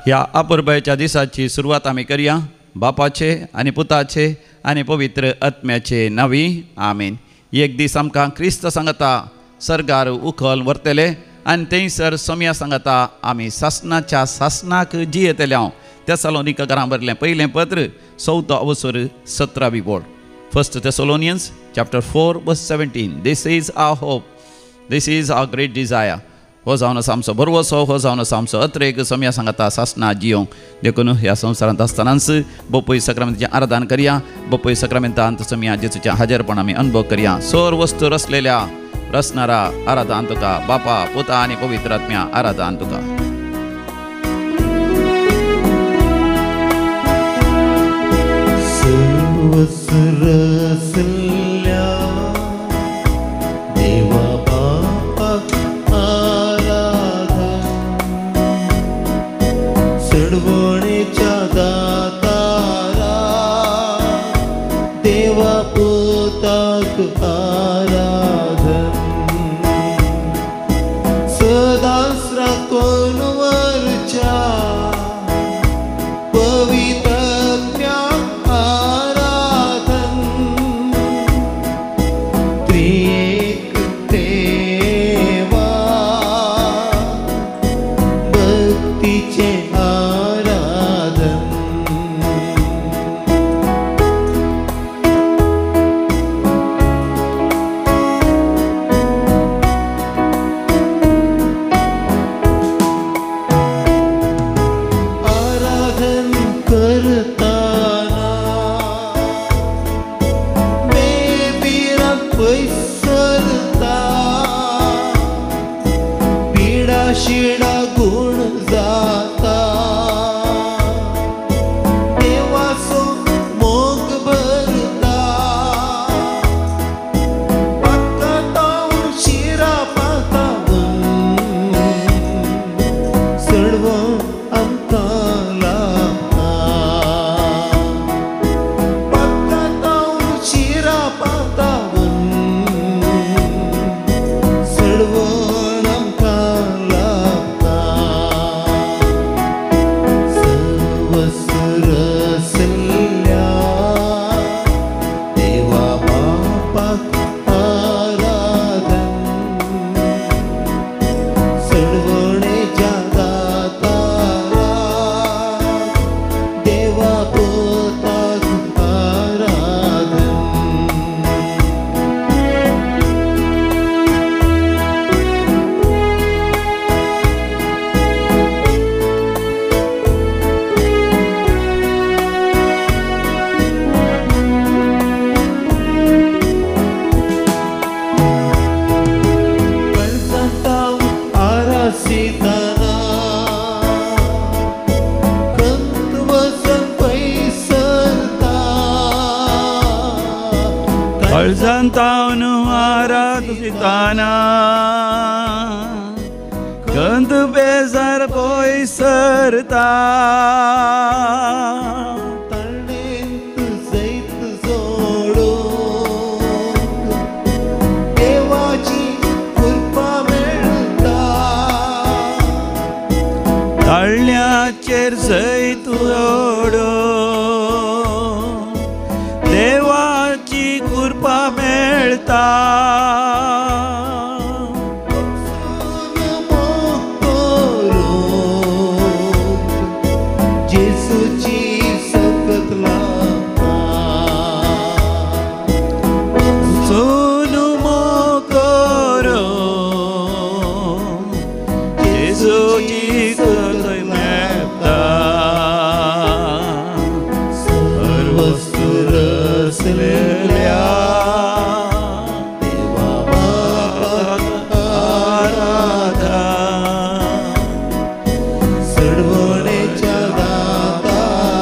ह्या अपुरबायेच्या दिसाची सुरवात आमी करया बापाचे आनी पुताचे आनी पवित्र आत्म्याचे नांवी, आमीन. एक दीस आमकां क्रिस्त सांगता सर्गार उखल व्हरतले आनी थंयसर सोम्या सांगता आमी सासणाच्या सासणाक जियेतले. हांव तेसलोनिका घरां बरलें पयलें पत्र चवथो अवसर 17वी board. First Thessalonians chapter 4 verse 17. This is our hope, this is our great desire. हो जावन आसा आमचो भरवसो, हो जावन आसा आमचो अत्रेक सोम्या सांगता सासणा जियोंक. देखून ह्या संवसारांत आसतनाच बपोय सक्रामेंताचें आराधन करया, बपोय सक्रामेंतांत सोम्या जेजूचें हाजरपण आमी अनुभव करया. सोर वस्तू रसलेल्या रसणारा आराधन तुका बापा, पुता आनी पवित्र आत्म्या, आराधन तुका. देवा बापाक आराधन, सडवणेच्या दातारा देवा पुताक आराधन, सदांच राखून वरच्या पवित्रात्म्या आराधन, त्रिएक देवा भक्तीचे आराधन. आराधन करताना बेबिरां पयसरता, पिडा शिडा गुण जाता, देवाचो मोग भरता, पातकांतावन शिरा पातावन सडवण आमकां लाभता, पातकांतावन शिरा पातावन सडवण आमकां लाभता. सर्वसरसल्या देवा बापाक आराधन, सडवणेच्या दातारा देवा पुताक आराधन. कळजांताव आरासिताना कंत वचन पयसरता, कळजांतावन आराधिताना कंत बेजार पयसरता, तळणेंत जैत जोडूंक देवाची कृपा मेळटा, तळण्याचेर जैत ओडो देवाची कृपा मेळता. जेजूची सकत लाभता, सोनू मोकरो जेजूची सकत मेळता. सर्वस्तू रसलेल्या देवा बापाक आराधन, सडवणेच्या दातारा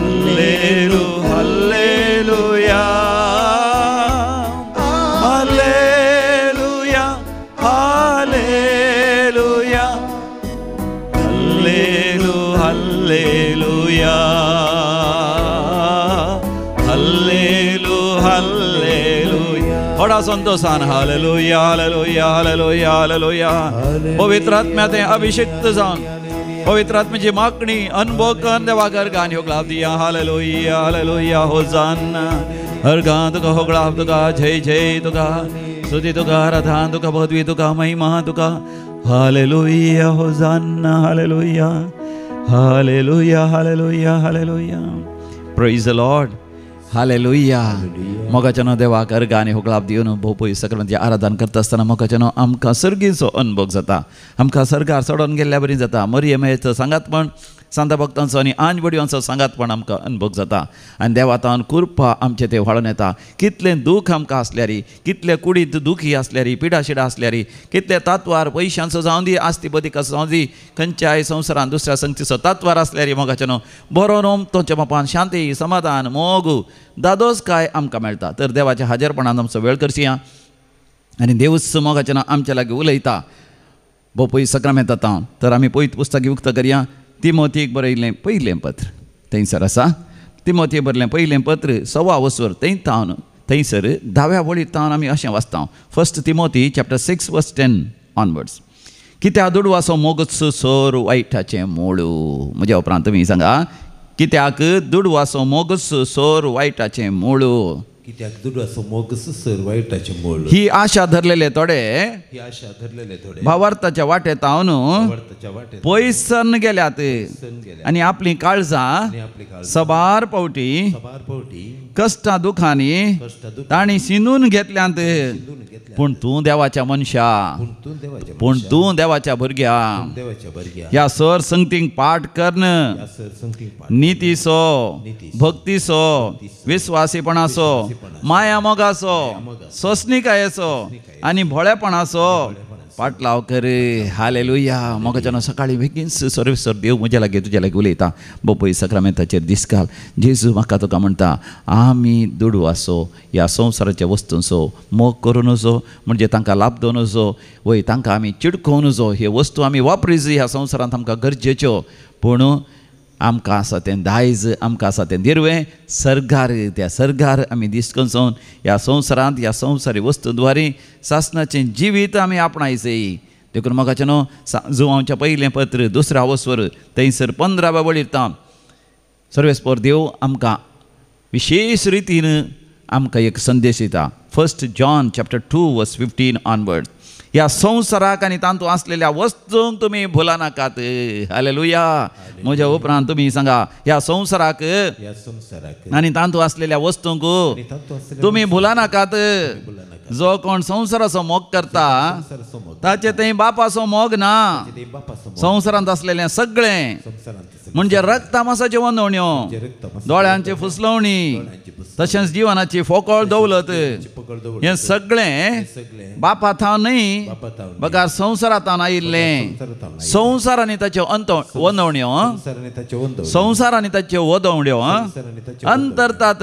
हल्लेलू hallelujah hallelujah hallelujah hallelujah hallelujah hallelujah hallelujah. व्हडा संतोषान hallelujah hallelujah hallelujah hallelujah. पवित्र आत्म्याते अभिषिक्त जावन पवित्र आत्म्याची मागणी अनुभव कर देवा गर्गान होगळाप दिया हालेलुया हालेलुया होजान हरगान तुका होगळाप तुका जय जय तुका स्तुती तुका आराधना तुका पदवी तुका महिमा तुका hallelujah hosanna hallelujah hallelujah hallelujah hallelujah. Praise the Lord hallelujah. मोगाच्यानो देवाक अर्गां आनी होगळाप दिवन भोव सगळ्यांचे आराधन करता आसतना मोगाच्यानो आमकां सर्गीचो अनुभव जाता, आमकां सर्गार चडोन गेल्ल्या बरी जाता. मरियमेचो सांगातपण, सांता भक्तांचो आनी आंज बडयांचो सांगातपण आमकां अनुभव जाता आनी देवातान कृपा आमचे ते व्हाळून येता. कितलें दूख आमकां आसल्यारी, कितले कुडींत दुखी आसल्यारी, पिडाशिडा आसल्यारी, कितले तात्वार पयशांचो जावं दी, आस्ती बदीकाचो जावं दी, खंयच्याय संवसारान दुसऱ्या संगतीचो तात्वार आसल्यारी मोगाच्यानो बरो नोम तुमच्या बापान शांती समाधान मोग दादोस काय आमकां मेळटा. तर देवाच्या हाजेरपणान आमचो वेळ करची आनी देवूच मोगाच्यानो आमच्या लागीं उलयता भोव पयस सक्रामेंत जाता. तर आमी पयत पुस्तक उक्त करया. तिमोथीक बरयलें पयलें पत्र थंयसर आसा. तिमोथी बरयलें पयलें पत्र 1.25 वसर थंय तावन थंयसर 10व्या वळीर तावन आमी अशें वाचता. First Timothy chapter 6 verse 10 onwards. कित्याक दुडवाचो मोगच सोर वायटाचें मोळू. म्हज्या उपरांत तुमी सांगा, कित्याक दुडवाचो मोगच सोर वायटाचें मोळू. कित्याक दुडवाचो मोगच सर वायटाचें मोळ. ही आशा धरलेले थोडे, ही आशा धरलेले थोडे भावार्थाच्या वाटेत हांव पयसन गेल्यात आनी आपली काळजां सबार पावटी कश्टां दुखांनी तांणी शिनून घेतल्यांत. पूण तूं देवाच्या मनशा, पूण तूं देवाच्या भुरग्या, ह्या सर संगतींक पाठ करन नितीचो, भक्तीचो, विस्वासीपणाचो, माया मोगाचो, सोंसणिकायेचो आनी भोळेपणाचो पाटलाव कर. हालेलुया. मोगाच्यानो सकाळी बेगीन सर्वेस्वर देव म्हज्या लागीं तुज्या लागीं उलयता. बोपय सक्रामेंताचेर दिसकाल जेजू म्हाका तुका म्हणटा, आमी दुडवाचो ह्या संवसाराच्या वस्तूंचो मोग करूं नजो, म्हणजे तांकां लाभ नजो, वय तांकां आमी चिडकोवं नजो. हे वस्तू आमी वापरिज ह्या संवसारांत आमकां गरजेच्यो, पूण आमकां आसा तें दायज, आमकां आसा तें दिरवें सर्गार, त्या सर्गार आमी दिसकन जावन ह्या संवसारांत ह्या संवसारी वस्तू द्वारे सासनाचें जिवीत आमी आपणायचें. देखून म्हाका न्हू जुवांवच्या पयलें पत्र 2 वसवर थंयसर 15व्या वळीर तावन सर्वेस्पर देव आमकां विशेश रितीन आमकां एक संदेश दिता. 1 John chapter 2 verse 15 onward. ह्या संवसाराक आनी तातूंत आसलेल्या वस्तूंक तुमी भुला नाकात. हालेलुया. म्हज्या उपरांत तुमी सांगा, ह्या संवसाराक आनी तातूंत आसलेल्या वस्तूंक तुमी भुला नाकात. जो कोण संवसाराचो मोग करता ताचे थंय बापाचो मोग ना. संवसारांत आसलेलें सगळें म्हणजे रक्तामासाच्यो वंदवण्यो, दोळ्यांची फुसलवणी, तशेंच जिवनाची फोकळ दौलत, हें सगळें बापा थावन न्हय बगार संवसारांत आयिल्लें. संवसार आनी ताच्यो वंदवण्यो, संवसार आनी ताच्यो वदवण्यो अंतरतात,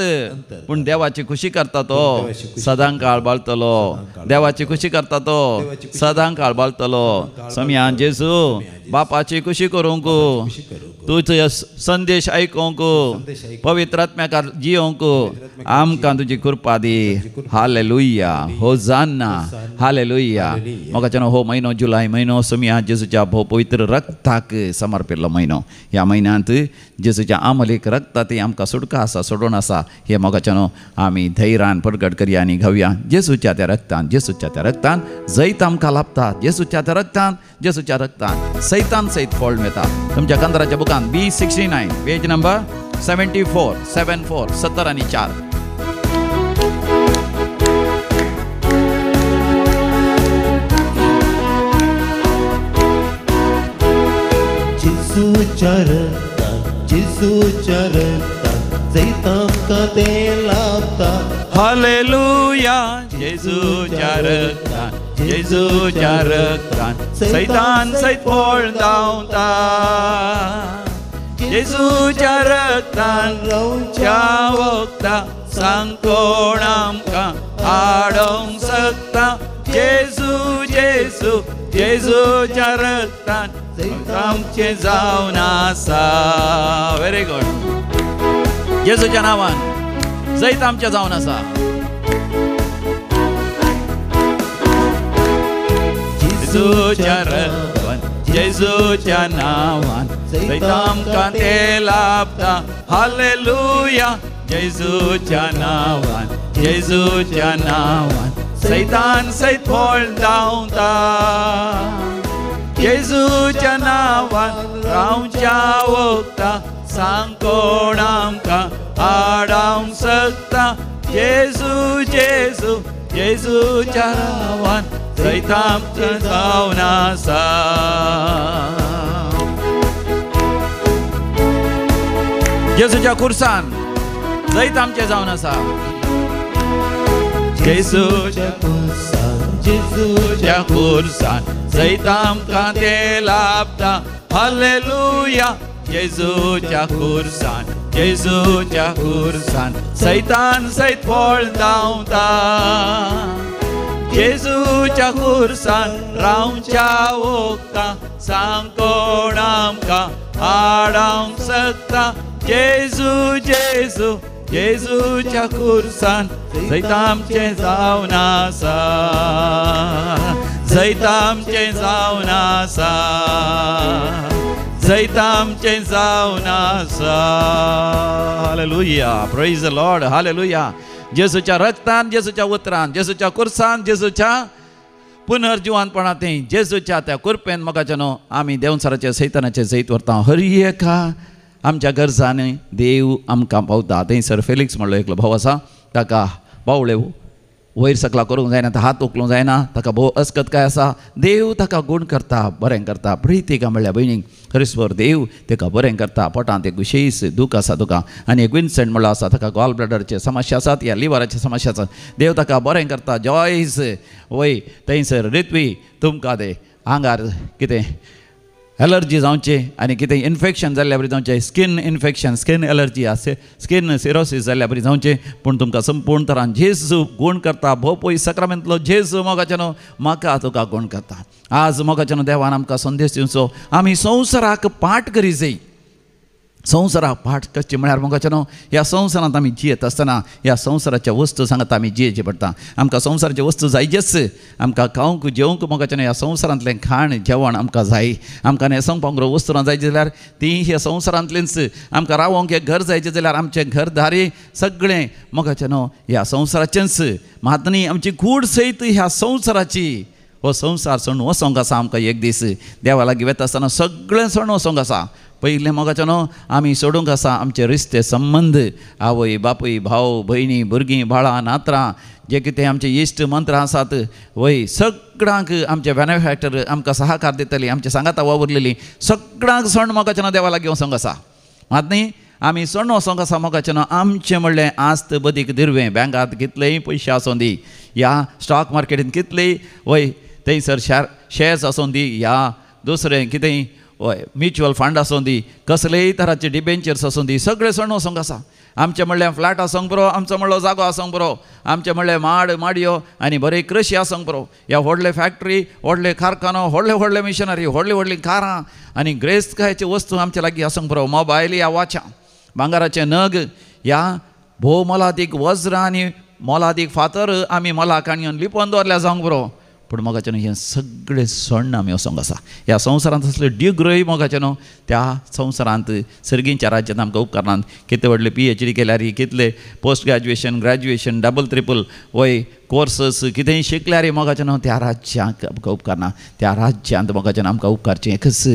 पूण देवाची खुशी करता तो सदां काळ बाळतलो. देवाची खुशी करता तो सदां काळ बाळतलो. समयान जेजू बापाची खुशी करूंक, तुजो संदेश आयकूंक, पवित्र आत्म्याक जियोंक आमकां तुजी कृपा दी. हालेलुया. होजान्ना. हालेलुया. मोगाच्यानो हो म्हयनो जुलय म्हयनो समया जेजूच्या भोव पवित्र रक्ताक समर्पिल्लो म्हयनो. ह्या म्हयन्यांत जेजूच्या आमलीक रक्ता ती आमकां सुटका आसा, सोडून आसा. हे मोगाच्यानो आमी धैर्यान प्रगट करया आनी घेवया जेजूच्या त्या रक्तान. जेजूच्या त्या रक्तान जैत आमकां लाभता. जेजूच्या त्या रक्तान, जेजूच्या रक्तान सैतान सयत फळ मेळटा. तुमच्या कंदराच्या बुकान B69 page number 74 74 70 आनी 4. जेजूच्या रक्तान, जेजूच्या रक्तान जैत आमकां तें लाभता. हालेलुया. जेजूच्या रक्तान, जेजूच्या रक्तान सैतान सयत फळ धांवता. जेजूच्या रक्तान रावच्या वखदा सांग कोण आमकां आडोवंक शकता. जेजू जेजू जेजूच्या रक्तान आमचें जावन आसा. Very good. जेजूच्या नांवान जैत आमचें जावन आसा. जेजूच्या रक्तान जेजूच्या नांवान जैत आमकां तें लाभता. हालेलुया. जेजूच्या नांवान जेजूच्या नांवान सैतान सैत फळ धांवता. जेजूच्या नांवान रावच्या वखदा सांग कोण आमकां आडावंक शकता. जेजू जेजू जेजूच्या नांवान जैत आमचें जावन आसा. जेजूच्या खुर्सान जैत आमचें जावन आसा. जेजूच्या खुर्सान जेजूच्या खुर्सान जैत आमकां तें लाभता. हालेलुया. जेजूच्या खुर्सान जेजूच्या खुर्सान सैतान सैत फळ धांवता. जेजूच्या खुर्सान रावच्या वखदा सांग कोण आमकां आडावंक शकता. जेजू जेजू जेजूच्या खुर्सान जैत आमचें जावन आसा. जैत आमचें जावन आसा. जैत आमचें जावन आसा. Hallelujah. Praise the Lord. Hallelujah. जेजूच्या रक्तान जेजूच्या उतरान जेजूच्या खुर्सान जेजूच्या पुनर्जिवानपणांत जेजूच्या त्या कृपेन मोगाच्या न्हू आमी देवचाराचें सैतानाचें जैत व्हरता. हर एका आमच्या गरजांनी देव आमकां पावता. थंयसर फेलिक्स म्हणलो एकलो भाव आसा, ताका बावळे वयर सकला करूंक जायना, हात उखलूंक जायना, ताका भोव अस्कत काय आसा. देव ताका गूण करता, बरें करता. प्रितिका म्हणल्या भयणीक हरीश्वर देव ताका बरें करता. पोटांत एक विशेश दूख आसा तुका. आनी एक विन्सेंट म्हणलो आसा, ताका गॉल ब्लॅडरचे समस्या आसात या लिवराचे समस्या आसात. देव ताका बरें करता. जॉयस वय थंयसर रित्वी तुमकां ते आंगार कितें एलर्जी जावचें आनी कितें इन्फेक्शन जाल्ल्या बरी जावचें, स्कीन इन्फेक्शन स्कीन एलर्जी आसे स्कीन सिरोसीस जाल्ल्या बरी जावचें, पूण तुमकां संपूर्ण तरान जेजू गूण करता. भोव सक्रामेंतलो जेजू मोगाचें न्हू म्हाका तुका गूण करता. आज मोगाचें न्हू देवान आमकां संदेश दिवचो, आमी संवसाराक पाठ करी जाय. संवसाराक पाठ करची म्हळ्यार मोगाचें न्हू ह्या संवसारांत आमी जियेत आसतना ह्या संवसाराच्या वस्तू सांगता आमी जियेचे पडटा. आमकां संवसाराचे वस्तू जायजेच. आमकां खावंक जेवंक मोगाचें न्हू ह्या संवसारांतलें खाण जेवण आमकां जाय. आमकां न्हेसोंक पावंक वस्तूं जायचे जाल्यार तीं ह्या संवसारांतलींच. आमकां रावोंक एक घर जायचें जाल्यार आमचें घरदारी सगळें मोगाचें न्हू ह्या संवसाराचेंच. मात न्ही आमची कूड सयत ह्या संवसाराची. हो संवसार सोडून वचोंक आसा आमकां एक दीस. देवा लागीं वता आसतना सगळें सोडून वचोंक आसा. पयलें मोगाचें न्हू आमी सोडूंक आसा आमचे रिश्ते संबंद, आवय बापूय भाव भयणी भुरगीं बाळां नातरां जे कितें आमचे इश्ट मंत्रां आसात वय सगळ्यांक आमचे बेनिफॅक्टर आमकां सहकार दितली, आमचे सांगाता वावुरलेली सगळ्यांक सोडून मोगाचें न्हू देवा लागीं वचोंक आसा. मात न्ही आमी सोडून वचोंक आसा मोगाचें न्हू आमचें म्हणलें आस्त बदीक दिरवें बँकांत कितलेय पयशे आसूं दी या स्टॉक मार्केटींत कितलेय वय थंयसर शेर्स आसूं दी या दुसरें कितेंय हय म्युच्युअल फंड आसूं दी कसलेय तराचे डिबेंचर्स आसूं दी सगळें सोडून वचोंक आसा. आमचें म्हणलें फ्लॅट आसूंक बरो, आमचो म्हणलो जागो आसूंक बरो, आमचें म्हणलें माड माडयो आनी बरी कृशी आसूंक बरो, ह्या व्हडले फॅक्टरी व्हडले कारखानो व्हडले व्हडले मिशनरी व्हडली व्हडली कारां आनी ग्रेस्तकायेच्यो वस्तू आमचे लागीं आसूंक बरो, मोबायल ह्या वाच्यां भांगराचे नग ह्या भोव मोलादीक वज्रां आनी मोलादीक फातर आमी मोलाक हाडून लिपोवन दवरल्या जावंक बरो. पूण मोगाचें न्हू हें सगळें सोडून आमी वचोंक आसा. ह्या संवसारांत असले डिग्रय मोगाचें न्हू त्या संवसारांत सर्गींच्या राज्यांत आमकां उपकारनात. कितले व्हडले PhD केल्यार कितले post graduation graduation double triple वय कोर्सस कितेंय शिकल्यार मोगाचें न्हू त्या राज्यांक आमकां उपकारना. त्या राज्यांत मोगाचें आमकां उपकारचें एकच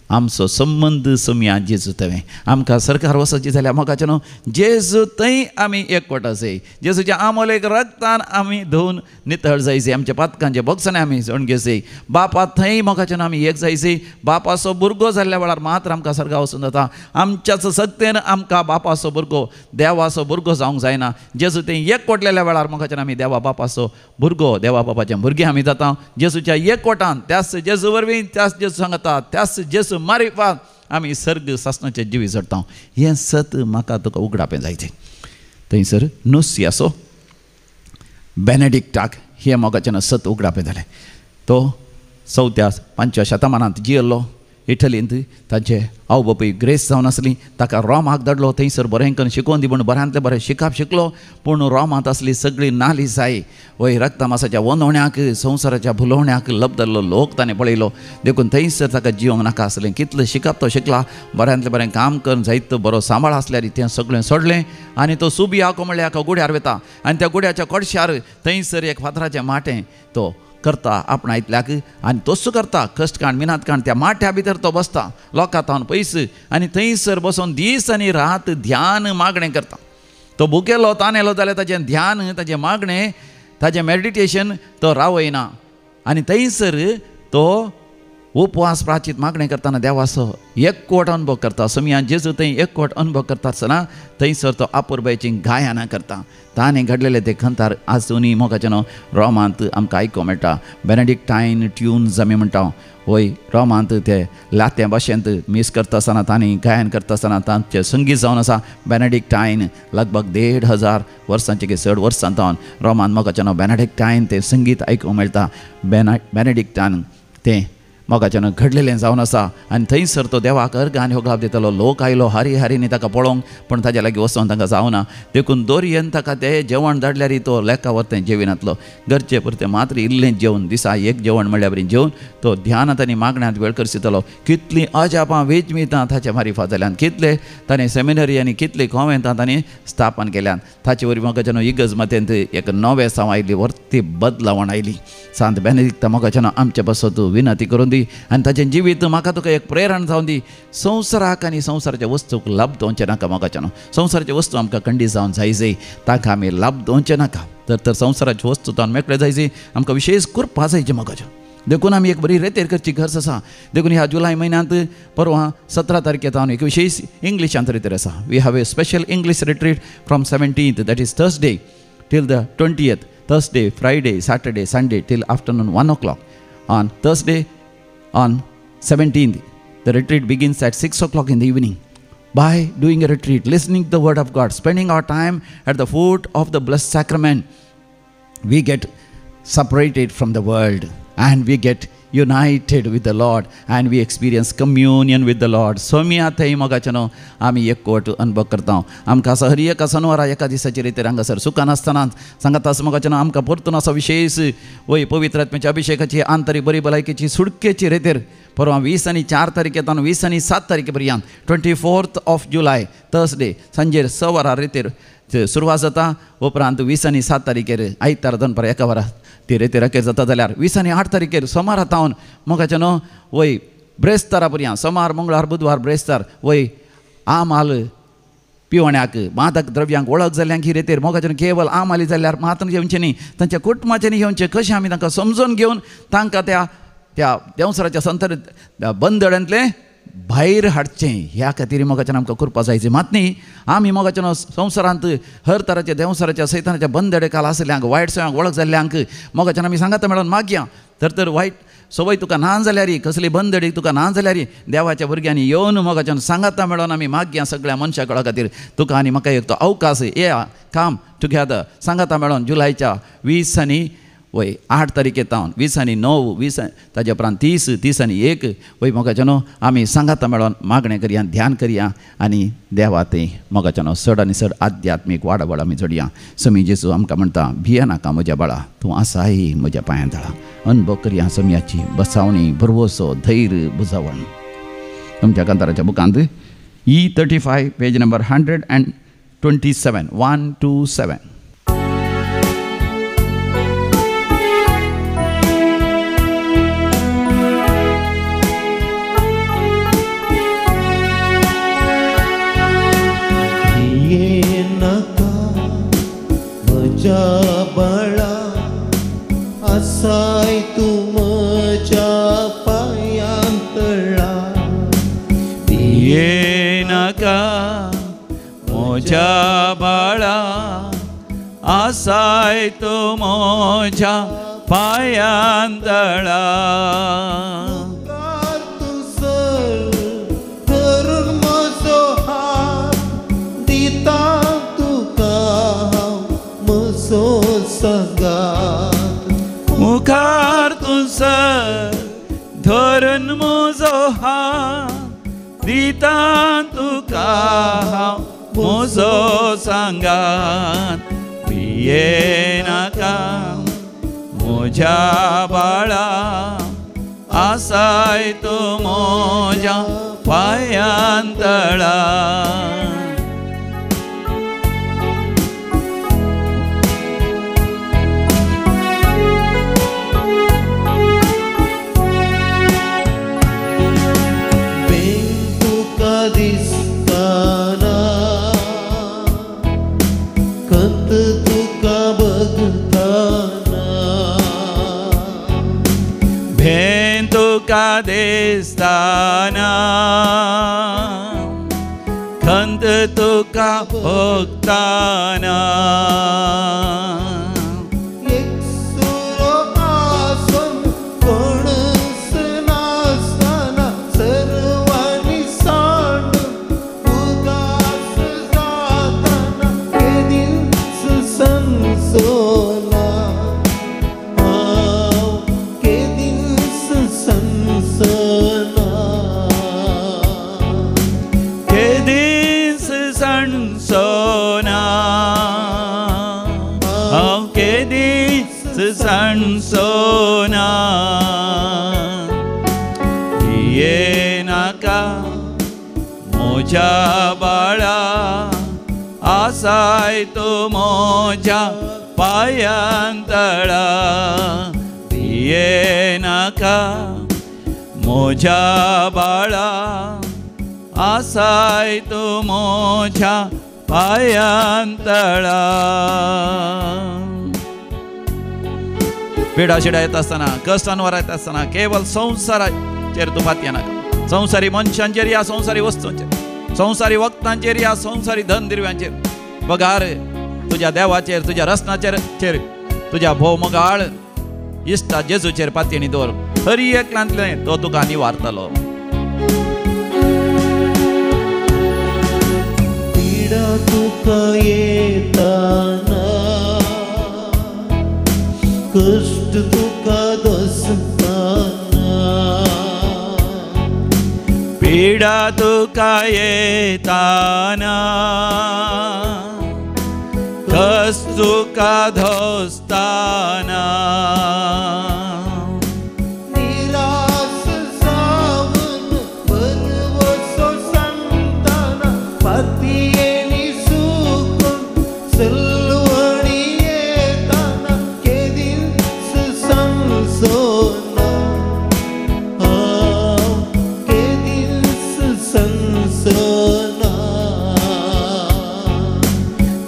आमचो संबंद सम्या जेजू थंय. आमकां सरकार वचची जाल्यार मोगाचें न्हू जेजू थंय आमी एकवट आसय. जेजूच्या आमोलेक रक्तान आमी धुवन नितळ जायचे. आमच्या पातकांचे बोगसणे आमी सोडून घेवचे. बापा थंय मोगाचें न्हू आमी एक जायचे. बापाचो भुरगो जाल्ल्या वेळार मात्र आमकां सर्गा वचून जाता. आमच्याच सक्तेन आमकां बापाचो भुरगो देवाचो भुरगो जावंक जायना. जेजू थंय एकवटलेल्या वेळार मोगाचें आमी देवा बापाचो भुरगो देवा बापाचें भुरगें आमी जाता. जेजूच्या एकवटान त्याच जेजू वरवीं त्याच जेजू सांगता त्याच जेजू मारिफात आमी सर्ग सासणाचे जिवी चडटा. हें सत म्हाका तुका उगडापें जायचें. थंयसर नुस्यासो बेनेडिक्टाक हें मोगाचें सत उगडापें जालें. तो 4व्या 5व्या शतमानांत जियेल्लो इटलींत. ताचे आवय बापूय ग्रेस जावन आसली. ताका रोमाक धाडलो. थंयसर बरें करून शिकोवन दी म्हूण बऱ्यांतलें बरें शिकाप शिकलो. पूण रोमांत आसली सगळी नालिसाय वय रक्तमासाच्या वनवण्याक संवसाराच्या भुलोवण्याक लबदल्लो लोक ताणें पळयलो. देखून थंयसर ताका जिवंक नाका आसलें. कितलें शिकप तो शिकला, बऱ्यांतलें बरें काम करून जायत बरो सांबाळ आसल्यार तें सगळें सोडलें आनी तो सुबियाको म्हणल्यार एका गुड्यार वता आनी त्या गुड्याच्या कोडशार थंयसर एक फातराचें माटें तो करता आपणा इतल्याक आनी तोच करता कश्ट काण मिनात काण. त्या माठ्या भितर तो बसता लोकां तावन पयस आनी थंयसर बसून दीस आनी रात ध्यान मागणें करता. तो भुकेलो तानेलो जाल्यार ताजें ध्यान ताजें मागणें ताजें मेडिटेशन तो रावयना आनी थंयसर तो उपवास प्राचीत मागणें करतना देवाचो एकवट अनुभव करता. समया जेजू थंय एकवट अनुभव करता आसतना थंयसर तो आपुरबायची गायनां करता. ताणें घडलेले ते खंतार आजुनूय मोगाचें न्हू रोमांत आमकां आयकूंक मेळटा. बेनेडिक्टायन ट्युन्स आमी म्हणटा वय रोमांत ते लात्या भाशेंत मीस करता आसतना तांणी गायन करता आसतना तांचें संगीत जावन आसा बेनेडिक्टायन. लगभग 1500 वर्सांचे की चड वर्सां जावन रोमांत मोगाचें न्हू बेनेडिक्टायन तें संगीत आयकूंक मेळटा. बेनेडिक्टान तें मोगाच्यान घडलेलें जावन आसा आनी थंयसर तो देवाक अर्घ आनी होगळाप दितालो. लोक आयलो हारी हारीनी ताका पळोवंक, पूण ताज्या लागीं वचोन तांकां जावना. देखून दोरयेन ताका ते जेवण धाडल्यार तो लेखावर तें जेविनातलो. गरजे पुरतें मात्र इल्लें जेवन दिसा एक जेवण म्हणल्यार बरी जेवन तो ध्यानांत आनी मागण्यांत वेळ करसितालो. कितलीं अजापां वेजमितां ताचे मारिफात जाल्यान, कितले ताणें सेमिनरी आनी कितली कॉन्वेंतां ताणें स्थापन केल्यान. ताचे वरवीं मोगाच्यान इगर्ज मातेंत एक नवें साव आयली, वर्ती बदलावण आयली. सांत बेनेडिक्ता मोगाच्यान आमचे पासत विनंती करून दी आनी ताचें जिवीत म्हाका तुका एक प्रेरण जावन दी. संवसाराक आनी संवसाराच्या वस्तूक लाभ दवरचें नाका मोगाच्यान. संवसाराच्या वस्तू आमकां खंडीत जावन जाय जाय, ताका आमी लाभ दवरचें नाका. तर तर संवसाराच्यो वस्तू तावन मेकळे जाय जाय, आमकां विशेश कृपा जायची मोगाच्यान. देखून आमी एक बरी रेतेर करची गरज आसा. देखून ह्या जुलय म्हयन्यांत परवां 17 तारखे तावन एक विशेश इंग्लिशांत रेतेर आसा. We have a special English retreat from 17th, that is Thursday, till the 20th. Thursday, Friday, Saturday, Sunday till afternoon 1 o'clock. On Thursday, on 17th, the retreat begins at 6 o'clock in the evening. By doing a retreat, listening to the word of God, spending our time at the foot of the blessed sacrament, we get separated from the world and we get united with the Lord and we experience communion with the Lord. Saumya थंय मोगाचें आमी एकवट अनुभव करता. आमकां असो हर एका सनवारा एका दिसाचे रितीर हांगासर सुखान आसतना सांगता आसा मोगाचें आमकां परतून असो विशेश वय पवित्र आत्म्याच्या अभिषेकाची आंतरीक बरी भलायकेची सुटकेची रेतेर परवां 20 आनी 4 तारखे तावन 20 आनी 7 तारखे पर्यंत 24th of July Thursday सांजेर 6 वरां रेतेर सुरवात जाता. उपरांत 20 आनी 7 तारखेर आयतार दनपार 1 वरां ती रेतेर अखेर जाता. जाल्यार 20 आनी 8 तारखेर सोमारा तावन मोगाचें न्हू वय ब्रेस्तारा पर्यंत सोमार मंगळार बुधवार ब्रेस्तार वय आमाल पिवण्याक मादक द्रव्यांक वळख जाल्ल्यांक ही रेतेर मोगाचें केवल आमाली जाल्यार मातन घेवचें न्ही, तांच्या कुटुंबाचें घेवचें. कशें आमी तांकां समजून घेवन तांकां त्या त्या देंवसराच्या संतर बंदड्यांतलें भायर हाडचें ह्या खातीर मोगाच्यान आमकां करपा जायचें. मात न्ही आमी मोगाच्यान संवसारांत हर तराच्या देंवसराच्या सैतानाच्या बंदडे काल आसल्यांक वायट सवयांक वळख जाल्ल्यांक मोगाच्यान आमी सांगाता मेळोन मागया. तर तर वायट सवय तुका ना जाल्यार, कसली बंदडी तुका ना जाल्यार देवाच्या भुरग्यांनी येवन मोगाच्यान सांगाता मेळोन आमी मागया सगळ्या मनशा कळा खातीर. तुका आनी म्हाका एक तो अवकाश येया काम टुगेदर सांगाता मेळोन जुलयच्या 20 आनी वय 8 तारखे तावन 20 आनी 9 20 ताजे उपरांत 30 30 आनी 1 वय मोगाच्यानो आमी सांगाता मेळोन मागणें करया, ध्यान करया आनी देवा थंय मोगाच्यानो चड आनी चड आध्यात्मीक वाडावळ आमी जोडया. समी जेजू आमकां म्हणटा, भिया नाका म्हज्या बाळा, तूं आसाय म्हज्या पांयां तळा. अनुभव करया समयाची बसावणी, भरवसो, धैर्य, बुजावण. तुमच्या कांताराच्या बुकांत E35 page number 127 127. बाळा आसाय तूं म्हज्या पांयां तळा, भिये नाका म्हज्या बाळा, आसाय तूं म्हज्या पांयां तळा. तूं सर सर धरून म्हजो हात दिता तुका हांव म्हजो सांगात भियेनाका म्हज्या बाळा आसाय तूं म्हज्या पांयां तळा. तुका दिसताना खंत तुका भोगताना एकसुरो आसून कोणच नासतना सर्वांनी सांडून उदास जातना केदींच संसोना हांव केदींच संसना केदींच संसोना हांव केदींच संसोना भियेनाका म्हज्या बाळा आसाय तूं म्हज्या पांयां तळा भियेनाका म्हज्या बाळा आसाय तूं म्हज्या पांयां तळा. पिडा शिडा येता आसतना कश्टांवर येता आसतना केवल संवसाराचेर तूं पातयेनाका. संवसारी मनशांचेर या संवसारी वस्तूंचेर, संवसारी वखदांचेर या संवसारी धन दिरव्यांचेर बगार तुज्या देवाचेर, तुज्या रसनाचेर चेर, तुज्या भोव मोगाळ इश्टा जेजूचेर पातयेणी दवर. हरी एकल्यांतलें तो तुका निवारतलो. पिडा तुका येताना कश्ट तुका दसताना पिडा तुका येताना कश्ट तुका धोसताना निराश जावन भरवसो सांगताना पातयेणी सुकून सलवणी येताना केदींच संसोना हांव केदींच संसोना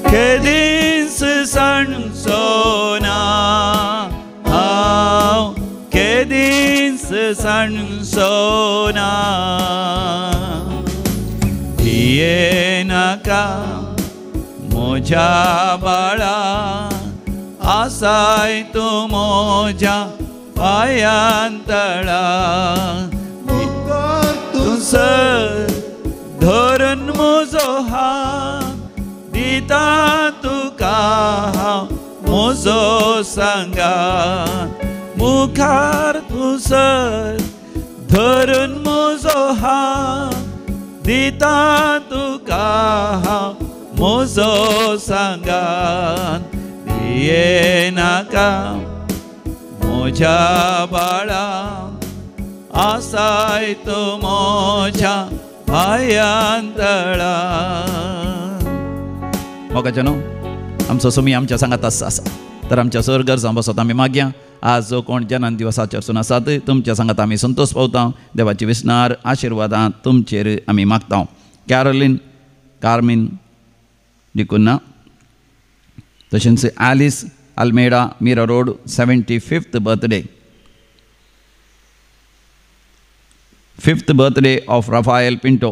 केदींच संसोना हांव केदींच संसोना भियेनाका म्हज्या बाळा आसाय तूं म्हज्या पांयां तळा मुखार तूं सर धरून म्हजो हात दिता तुका हांव म्हजो सांगात मुखार तूं सर धरून म्हजो हात दिता तुका हांव म्हजो सांगात भियेनाका म्हज्या बाळा आसाय तूं म्हज्या पांयां तळा. मोगाचे न्हू आमचो सुमी आमच्या सांगात आसा तर आमच्या सर गरजां बसत आमी मागया. आज जो कोण जनान दिवस आचरसून आसात तुमच्या सांगात आमी संतोश पावता. देवाची विसनार आशिर्वादां तुमचेर आमी मागता. कॅरोलीन कार्मीन डिकुन्ना तशेंच Alice Almeida Mira road 75th birthday. 5th birthday of Rafael Pinto.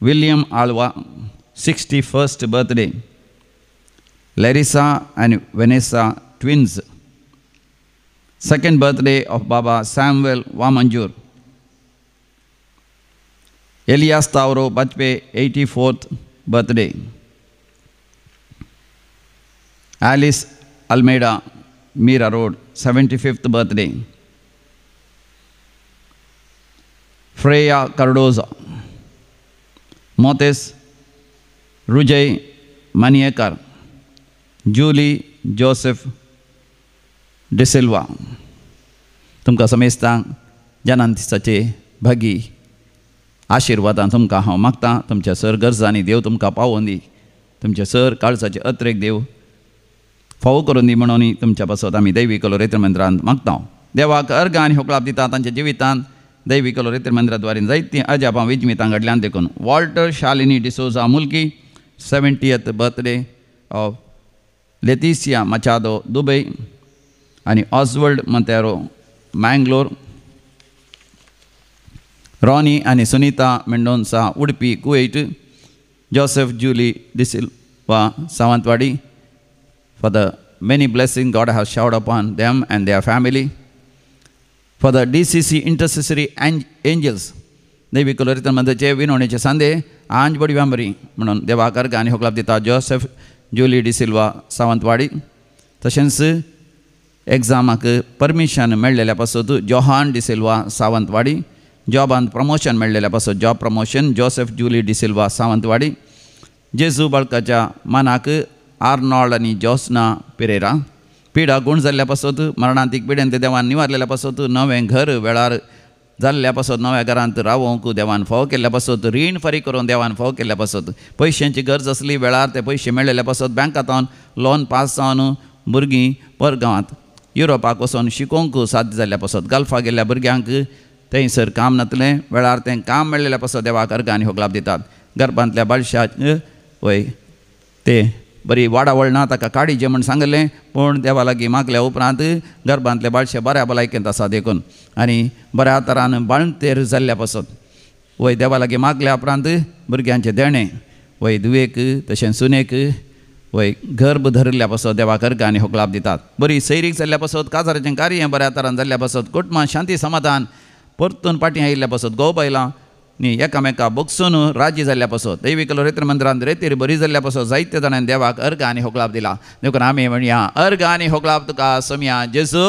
William Alva 61st birthday. Larissa and Vanessa twins. 2nd birthday of Baba Samuel Vamanjur. Elias Tauro Bajpe 84th birthday. Alice Almeida Mira road 75th birthday. Freya Cardozo, Mothes Rujay Maniyekar, Julie Joseph D'Silva. तुमकां समेस्तांक जनान दिसाचे भागी आशिर्वादान तुमकां हांव मागतां. तुमच्या sir गरजांनी देव तुमकां पावोवन दी, तुमच्या सर काळजाचे अत्रेक देव फावो करून दी म्हणून तुमच्या पासत आमी दैवी कलोरेत्र मंदिरांत मागता. देवाक अर्घ आनी होकळाप दिता तांच्या जिवितांत दैवी कलोरेत्र मंदिराद्वारे जायतीं अजापां विजमितां घडल्यान देखून. Walter Shalini D'Souza Mulki 70th birthday of Leticia Machado Dubai आनी ऑजवर्ल्ड मंतेरो मँगलोर, रॉनी आनी Sunita Mendonca Udupi Kuwait, Joseph Julie D'Silva Sawantwadi for the many blessings God has showered upon them and their family. For the DCC intercessory angels, दैवी कलोरितन मंदाचे विनवणेचे सांदे आंज बडी वांबरी म्हणून देवाक अर्घ आनी होकलाप दिता जोसेफ जुली डिसिल्वा सावंतवाडी. तशेंच एग्जामाक परमिशन मेळ्ळेल्या पासत जोहान डिसिल्वा सावंतवाडी, जॉबांत प्रमोशन मेळ्ळेल्या पासत job promotion Joseph Julie D'Silva Sawantwadi. जेजू बाळकाच्या मानाक आर्नॉल्ड आनी जोस्ना पिरेरा. पिडा गूण जाल्ल्या पासत मरणांतीक पिडेन ते देवान निवारलेल्या पासत नवें घर वेळार जाल्ल्या पासत नव्या घरांत रावोंक देवान फावो केल्ल्या पासत रीण फारीक करून देवान फावो केल्ल्या पासत पयशांची गरज आसली वेळार ते पयशे मेळ्ळेल्या पासत बँकांत लोन पास जावन भुरगीं परगांवांत युरोपाक वचोन शिकोवंक साध्य जाल्ल्या पासत गल्फा गेल्ल्या भुरग्यांक थंयसर काम नातलें वेळार तें काम मेळ्ळेल्या पासत देवाक अर्घ आनी होगलाप दितात. गर्भांतल्या बाळशाक वय ते बरी वाडावळ ना ताका काडीचें म्हण सांगलें पूण देवा लागीं मागल्या उपरांत गर्भांतले बाळशे बऱ्या भलायकेंत आसा देखून आनी बऱ्या तरान बाळंतेर जाल्ल्या पासत वय देवा लागीं मागल्या उपरांत भुरग्यांचें देणें वय धुवेक तशें सुनेक वय गर्भ धरिल्ल्या पासत देवाक अर्घ आनी होगलाप दितात. बरी सैरीक जाल्ल्या पासत काजाराचें कार्य बऱ्या तरान जाल्ल्या पासत कुटुंबां शांती समाधान परतून पाटीं आयिल्ल्या पासत घोव बायलां न्ही एकामेका बगसून राजी जाल्ल्या पासत दैवी कलोरेत्र मंदिरांत रेतीर बरी जाल्ल्या पासत जायते जाणांनी देवाक अर्घ आनी होगलाप दिला. देखून आमी म्हणया अर्घ आनी होगलाप तुका सोमया जेजू.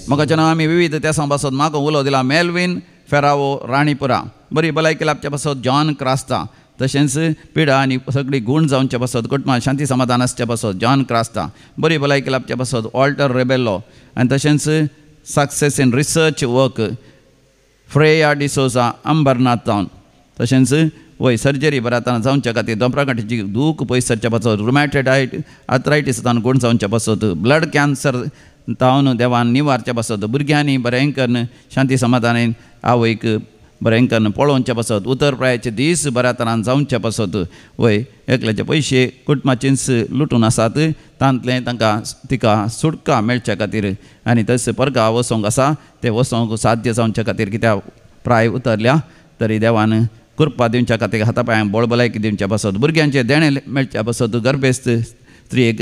म्हाका आमी विविध तेसां पासत मागो उलो दिला. मेलवीन फेरावो राणीपुरा बरी भलायकी लाबच्या पासत जॉन क्रास्ता, तशेंच पिडा आनी सगळी गूण जावच्या पासत कुटुंबां शांती समाधान आसच्या पासत जॉन क्रास्ता, बरी भलायकी लाबच्या पासत वॉल्टर रेबेल्लो आनी तशेंच success in research work Freya D'Souza Ambernath जावन, तशेंच वय सर्जरी बऱ्या तरान जावच्या खातीर दोंपराकाठीची दूख पयस सरच्या पासत रुमॅटेड आर्थरायटीस जावन गूण जावच्या पासत ब्लड कॅन्सर जावन देवान निवारच्या पासत भुरग्यांनी बरें करून शांती समाधानान आवयक बरें करून पळोवच्या पासत उतर प्रायाचे दीस बऱ्या तरान जावच्या पासत वय एकल्याचे पयशे कुटुंबाचेच लुटून आसात तांतलें तांकां तिका सुटका मेळच्या खातीर आनी तशें परगा वचोंक आसा तें वचोंक साध्य जावच्या खातीर कित्याक प्राय उतरल्या तरी देवान कृपा दिवच्या खातीर हाता पांयांक बळ भलायकी दिवच्या पासत भुरग्यांचें देणें मेळच्या पासत गर्भेस्त स्त्रियेक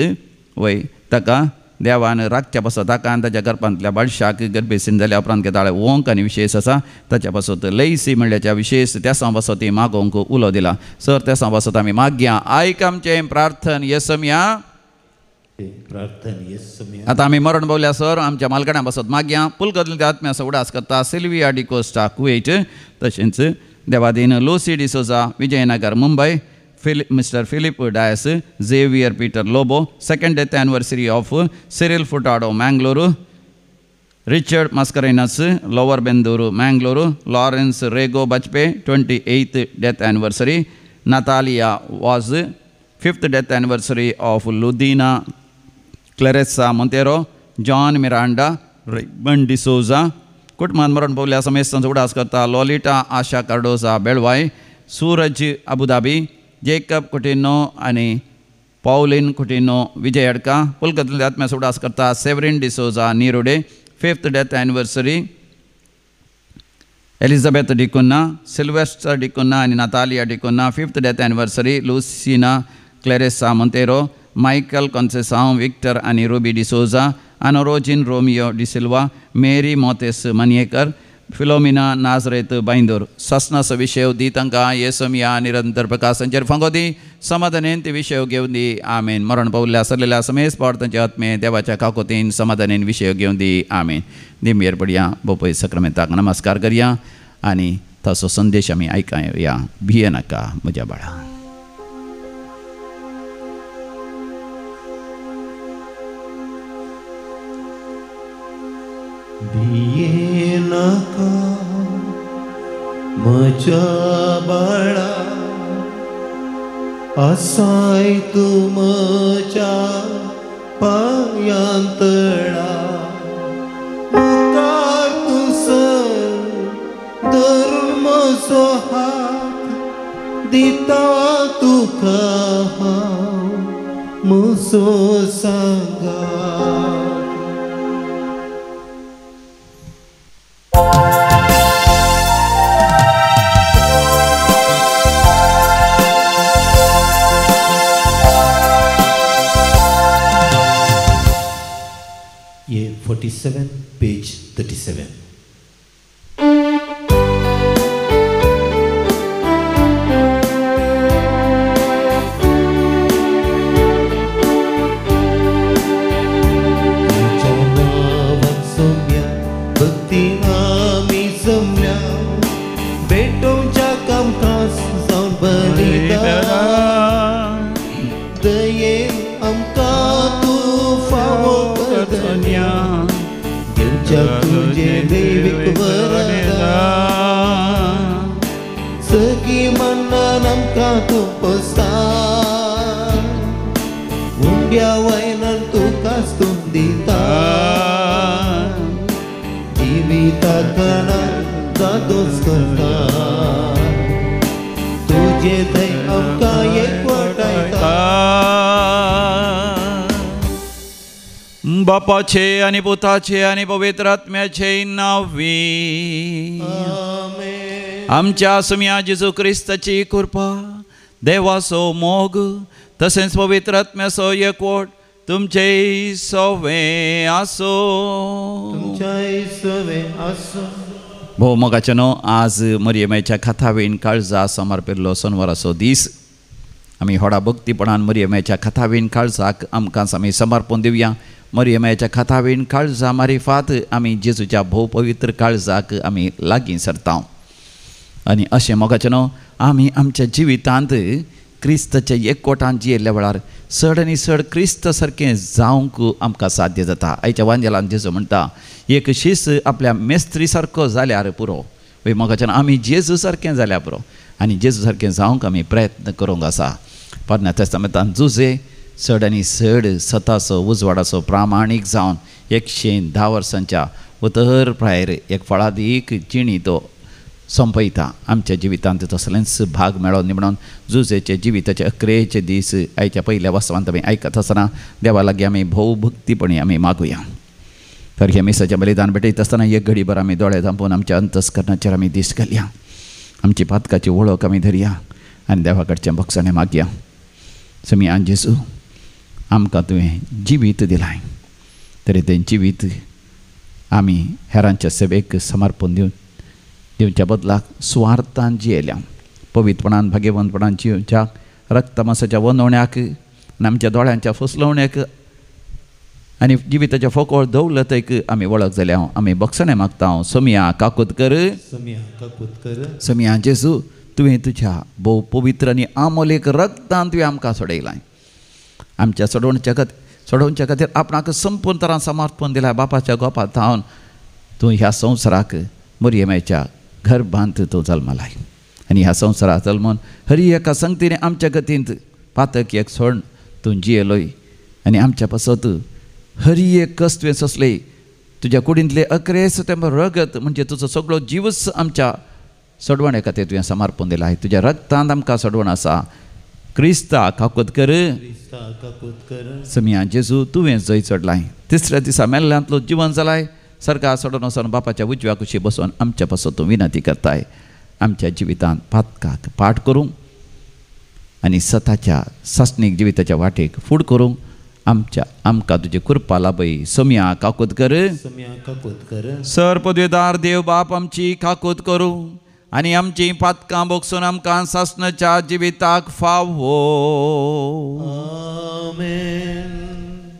वय ताका देवान राखच्या पासत ताका आनी ताच्या गर्भांतल्या बाळशाक गर्भेसीन जाल्या उपरांत घेताळे ओंक आनी विशेश आसा ताच्या पासत लैसी म्हणल्याच्या विशेश तेसां पासत ती मागोवंक उलो दिला. सर तेसां पासत आमी मागया आयक आमचें प्रार्थन येसमया. आतां आमी मरण पावल्या सर आमच्या मालकाड्यां पासत मागया. पुलकतल्या आत्म्याचो उडास करता सिल्विया डिकोस्टा कुवेट, तशेंच Devadin Lucy D'Souza Vijayanagar Mumbai, Mr. Philip Dias, Xavier Peter Lobo, second death anniversary of Cyril Furtado, Mangalore, Richard Mascarenhas, Lower Benduru, Mangalore, Lawrence Rego Bajpe, 28th death anniversary, Natalia was 5th death anniversary of Ludina Clarissa Montero, John Miranda, Raymond D'Souza, कुटुंबान मरण पावल्या समेस्तांचो उडास करता Lolita Asha Cardoza Belvai, Suraj Abu Dhabi, Jacob Coutinho आनी पावलीन कुटिनो विजय अडका. पुलकतल्या आत्म्याचो उडास करता Severin D'Souza Nirude, 5th death anniversary Elizabeth D'Cunha, Sylvester D'Cunha आनी Natalia D'Cunha, 5th death anniversary Lucina Clarissa Monteiro, Michael Conceicao Victor आनी Ruby D'Souza, Anorojin Romeo D'Silva, Mary Mothes Manyekar, Filomena Nazareth बांयदोर सासनाचो विशय दी तांकां हे सोमया निरंतर प्रकाशांचेर फांगो दी समाधानेन ते विशय घेवन दी आमेन. मरण पावल्ल्या सरलेल्या समेस पावट तांच्या आत्मे देवाच्या काकोतीन समाधानेन विशय घेवन दी आमेन. दिमयेर पडया बोपय सक्रमेंताक नमस्कार करया आनी ताचो संदेश आमी आयकया. भिये नाका म्हज्या बाळा. भिये नाका म्हज्या बाळा आसाय तूं म्हज्या पांयांतळा मुखार तूं सर धरून म्हजो हात दिता तुका हांव म्हजो सांगात. Year 47, page 37. तुझ्या नावान सोम्या भक्तीन आमी जमल्या भेटोवच्या कामकाज जावन बलिदान दयेन आमकां तूं फावो करतन्या घेवच्या तुजें दैवीक वरदान सगळीं मनान आमकां तूं पोसता उंड्या वयल्यान तुका स्तून दिता जिविता कणान जादोस करता तुजें थंय आमकां एकवटायता. बापाचे आनी पुताचे आनी पवित्र आत्म्याचे नांवी आमच्या सुम्या जेजू क्रिस्ताची कृपा देवाचो मोग तसेंच पवित्र आत्म्याचो एकवट तुमचे सवे आसो. तुमच्याय सवे आसो. भोव मोगाचे न्हू आज मरियमाच्या खाथावीन काळजा समर्पिल्लो सोनवाराचो दीस. आमी व्हडा भक्तीपणान मरियमाच्या खाथावीन काळजाक आमकां आमी समर्पण दिवया. मरियमाच्या खाथावीन काळजा मारिफात आमी जेजूच्या भोव पवित्र काळजाक आमी लागीं सरता. आनी अशें मोगाचें न्हू आमी आमच्या जिवितांत क्रिस्ताच्या एकवटान जियेल्ल्या वेळार चड आनी चड क्रिस्त सारकें जावंक आमकां साध्य जाता. आयच्या वांजेलान जेजू म्हणटा एक शीस आपल्या मेस्त्री सारको जाल्यार पुरो. वय मोगाच्यान आमी जेजू सारकें जाल्यार पुरो आनी जेजू सारकें जावंक आमी प्रयत्न करूंक आसा. पोरण्या तेस्तामेंतान जुजे चड आनी चड सताचो उजवाडाचो प्रामाणीक जावन 110 वर्सांच्या उतर प्रायर एक फळादीक जिणी तो संपयता. आमच्या जिवितांत तसलेंच भाग मेळो न्ही म्हणून जुजेचे जिविताचे अकरेचे दीस आयच्या पयल्या वास्तवांत आमी आयकत आसतना देवा लागीं आमी भोव भक्तीपणी आमी मागुया. तर ह्या मिसाचें बलिदान भेटयत आसतना एक घडीभर आमी दोळे धांपून आमच्या अंतस्करणाचेर आमी दीस घालया. आमची पातकाची वळख आमी धरया आनी देवा कडचें भोगसणें मागया. समी आनी जेजू आमकां तुवें जिवीत दिलाय तरी तें जिवीत आमी हेरांच्या सेवेक समर्पण दिवन दिवच्या बदलाक सुवार्थान जियेल्या पवित्रपणान भाग्यवंतपणान जिवच्या रक्तमासाच्या वनवण्याक आनी आमच्या दोळ्यांच्या फुसलवण्याक आनी जिविताच्या फोकोळ दौलतेक आमी वळख जाल्या. आमी भोगसणें मागता. सोमया काकूत कर. सोमया काकूत कर. सोमया जेजू तुवें तुज्या भोव पवित्र आनी आमोलेक रक्तान तुवें आमकां सोडयलां. आमच्या सोडोवच्या खातीर आपणाक संपूर्ण तरान समर्पण दिलां. बापाच्या गोपांत थावन तूं ह्या संवसाराक मरियमाच्या गर्भांत तूं जल्मलाय आनी ह्या संवसाराक जल्मून हरी एका संगतीने आमच्या गतींत पातक एक सोड तूं जियेलोय आनी आमच्या पासत हरी एक कस तुवें सोंसले. तुज्या कुडींतले अकरेस तें रगत म्हणजे तुजो सगळो जीवच आमच्या सोडवणे खातीर तुवें समर्पण दिलाय. तुज्या रक्तांत आमकां सोडवण आसा. क्रिस्ता काकूत कर. समिया जेजू तुवें जय चडलाय तिसऱ्या दिसा मेल्ल्यांतलो जिवन जालाय. सरकार सोडून वचून बापाच्या उजव्या कुशी बसून आमच्या पासून तूं विनंती करताय. आमच्या जिवितांत पातकाक पाठ करूंक आनी सताच्या सासणीक जिविताच्या वाटेक फूड करूंक आमच्या आमकां तुजे कृपा लाभय। सोम्या काकूत कर, सोम्या काकूत कर। सर पदवेदार देव बाप आमची काकूत करूं आनी आमची पातकां बोगसून आमकां सासणाच्या जिविताक फावो। आमेन।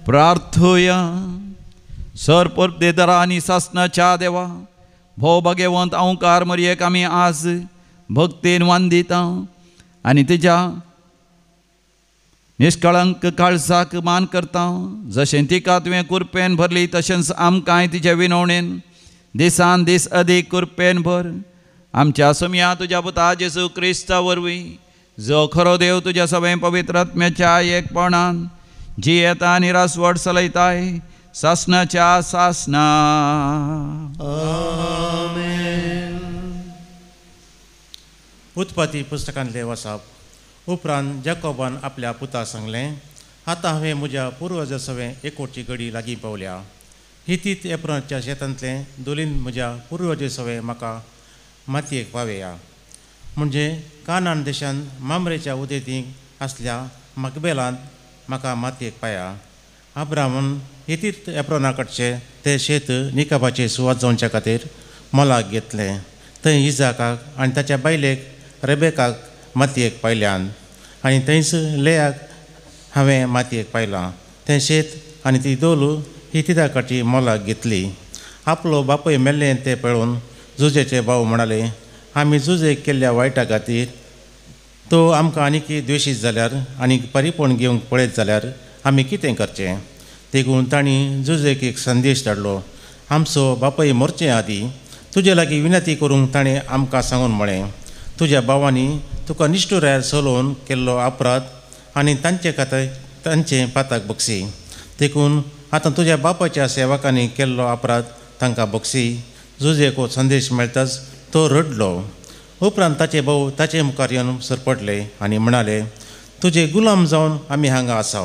प्रार्थुया। सर पदवेदारा आनी सासणाच्या देवा भोव भाग्यवंत अंकार मरयेक आमी आज भक्तीन वांदिता आनी तिज्या निष्कळंक काळजाक मान करता। जशें तिका तुवें कुरपेन भरली तशेंच आमकांय तिचे विनवणेन दिसान दीस अदीक कुरपेन भर। आमच्या सोम्या तुज्या पुता जेजू क्रिस्ता वरवीं जो खरो देव तुज्या सगळें पवित्र आत्म्याच्या एकपणान जियेता आनी रासवट चलयताय सासणाच्या सासणा। आमेन। उत्पत्ती पुस्तकांतले वसाप। उपरांत जाकोबान आपल्या पुता सांगलें, आतां हांवें म्हज्या पुर्वजा सवें एकोटची गडी लागीं पावल्या। हितीत एप्रनाच्या शेतांतलें दोलीन म्हज्या पुर्वजे सवें म्हाका मातयेक पावया, म्हणजे कानान देशांत मामरेच्या उदेंतीक आसल्या मकबेलांत म्हाका मातयेक पाया। अब्राहमान हितीत एप्रोना कडचे तें शेत निकाबाचे सुवात जावच्या खातीर मोलाक घेतलें। थंय इजाकाक आनी ताच्या बायलेक रेबेकाक मातयेक पायल्यान आनी थंयच लेयाक हांवें मातयेक पायलां। तें शेत आनी ती दोलू ही तिता कडची मोलाक घेतली। आपलो बापूय मेल्लें तें पळोवन जुजेचे भाव म्हणाले, आमी जुजेक केल्ल्या वायटा खातीर तो आमकां आनीक द्वेशीत जाल्यार आनी परिपूर्ण घेवंक पळयत जाल्यार आमी कितें करचें? देखून तांणी जुजेक एक संदेश धाडलो, आमचो बापूय मरचे आदीं तुजे लागीं विनंती करूंक ताणें आमकां सांगून म्हळें, तुज्या भावांनी तुका निश्ठुरायार चलोवन केल्लो अपराध आनी तांचे खातीर तांचें पाताक बक्षी। देखून आतां तुज्या बापाच्या सेवकांनी केल्लो अपराध तांकां बक्षी। जुजेक हो संदेश मेळटाच तो रडलो। उपरांत ताचे भाव ताचे मुखार येवन सरपटले आनी म्हणाले, तुजे गुलाम जावन आमी हांगा आसा।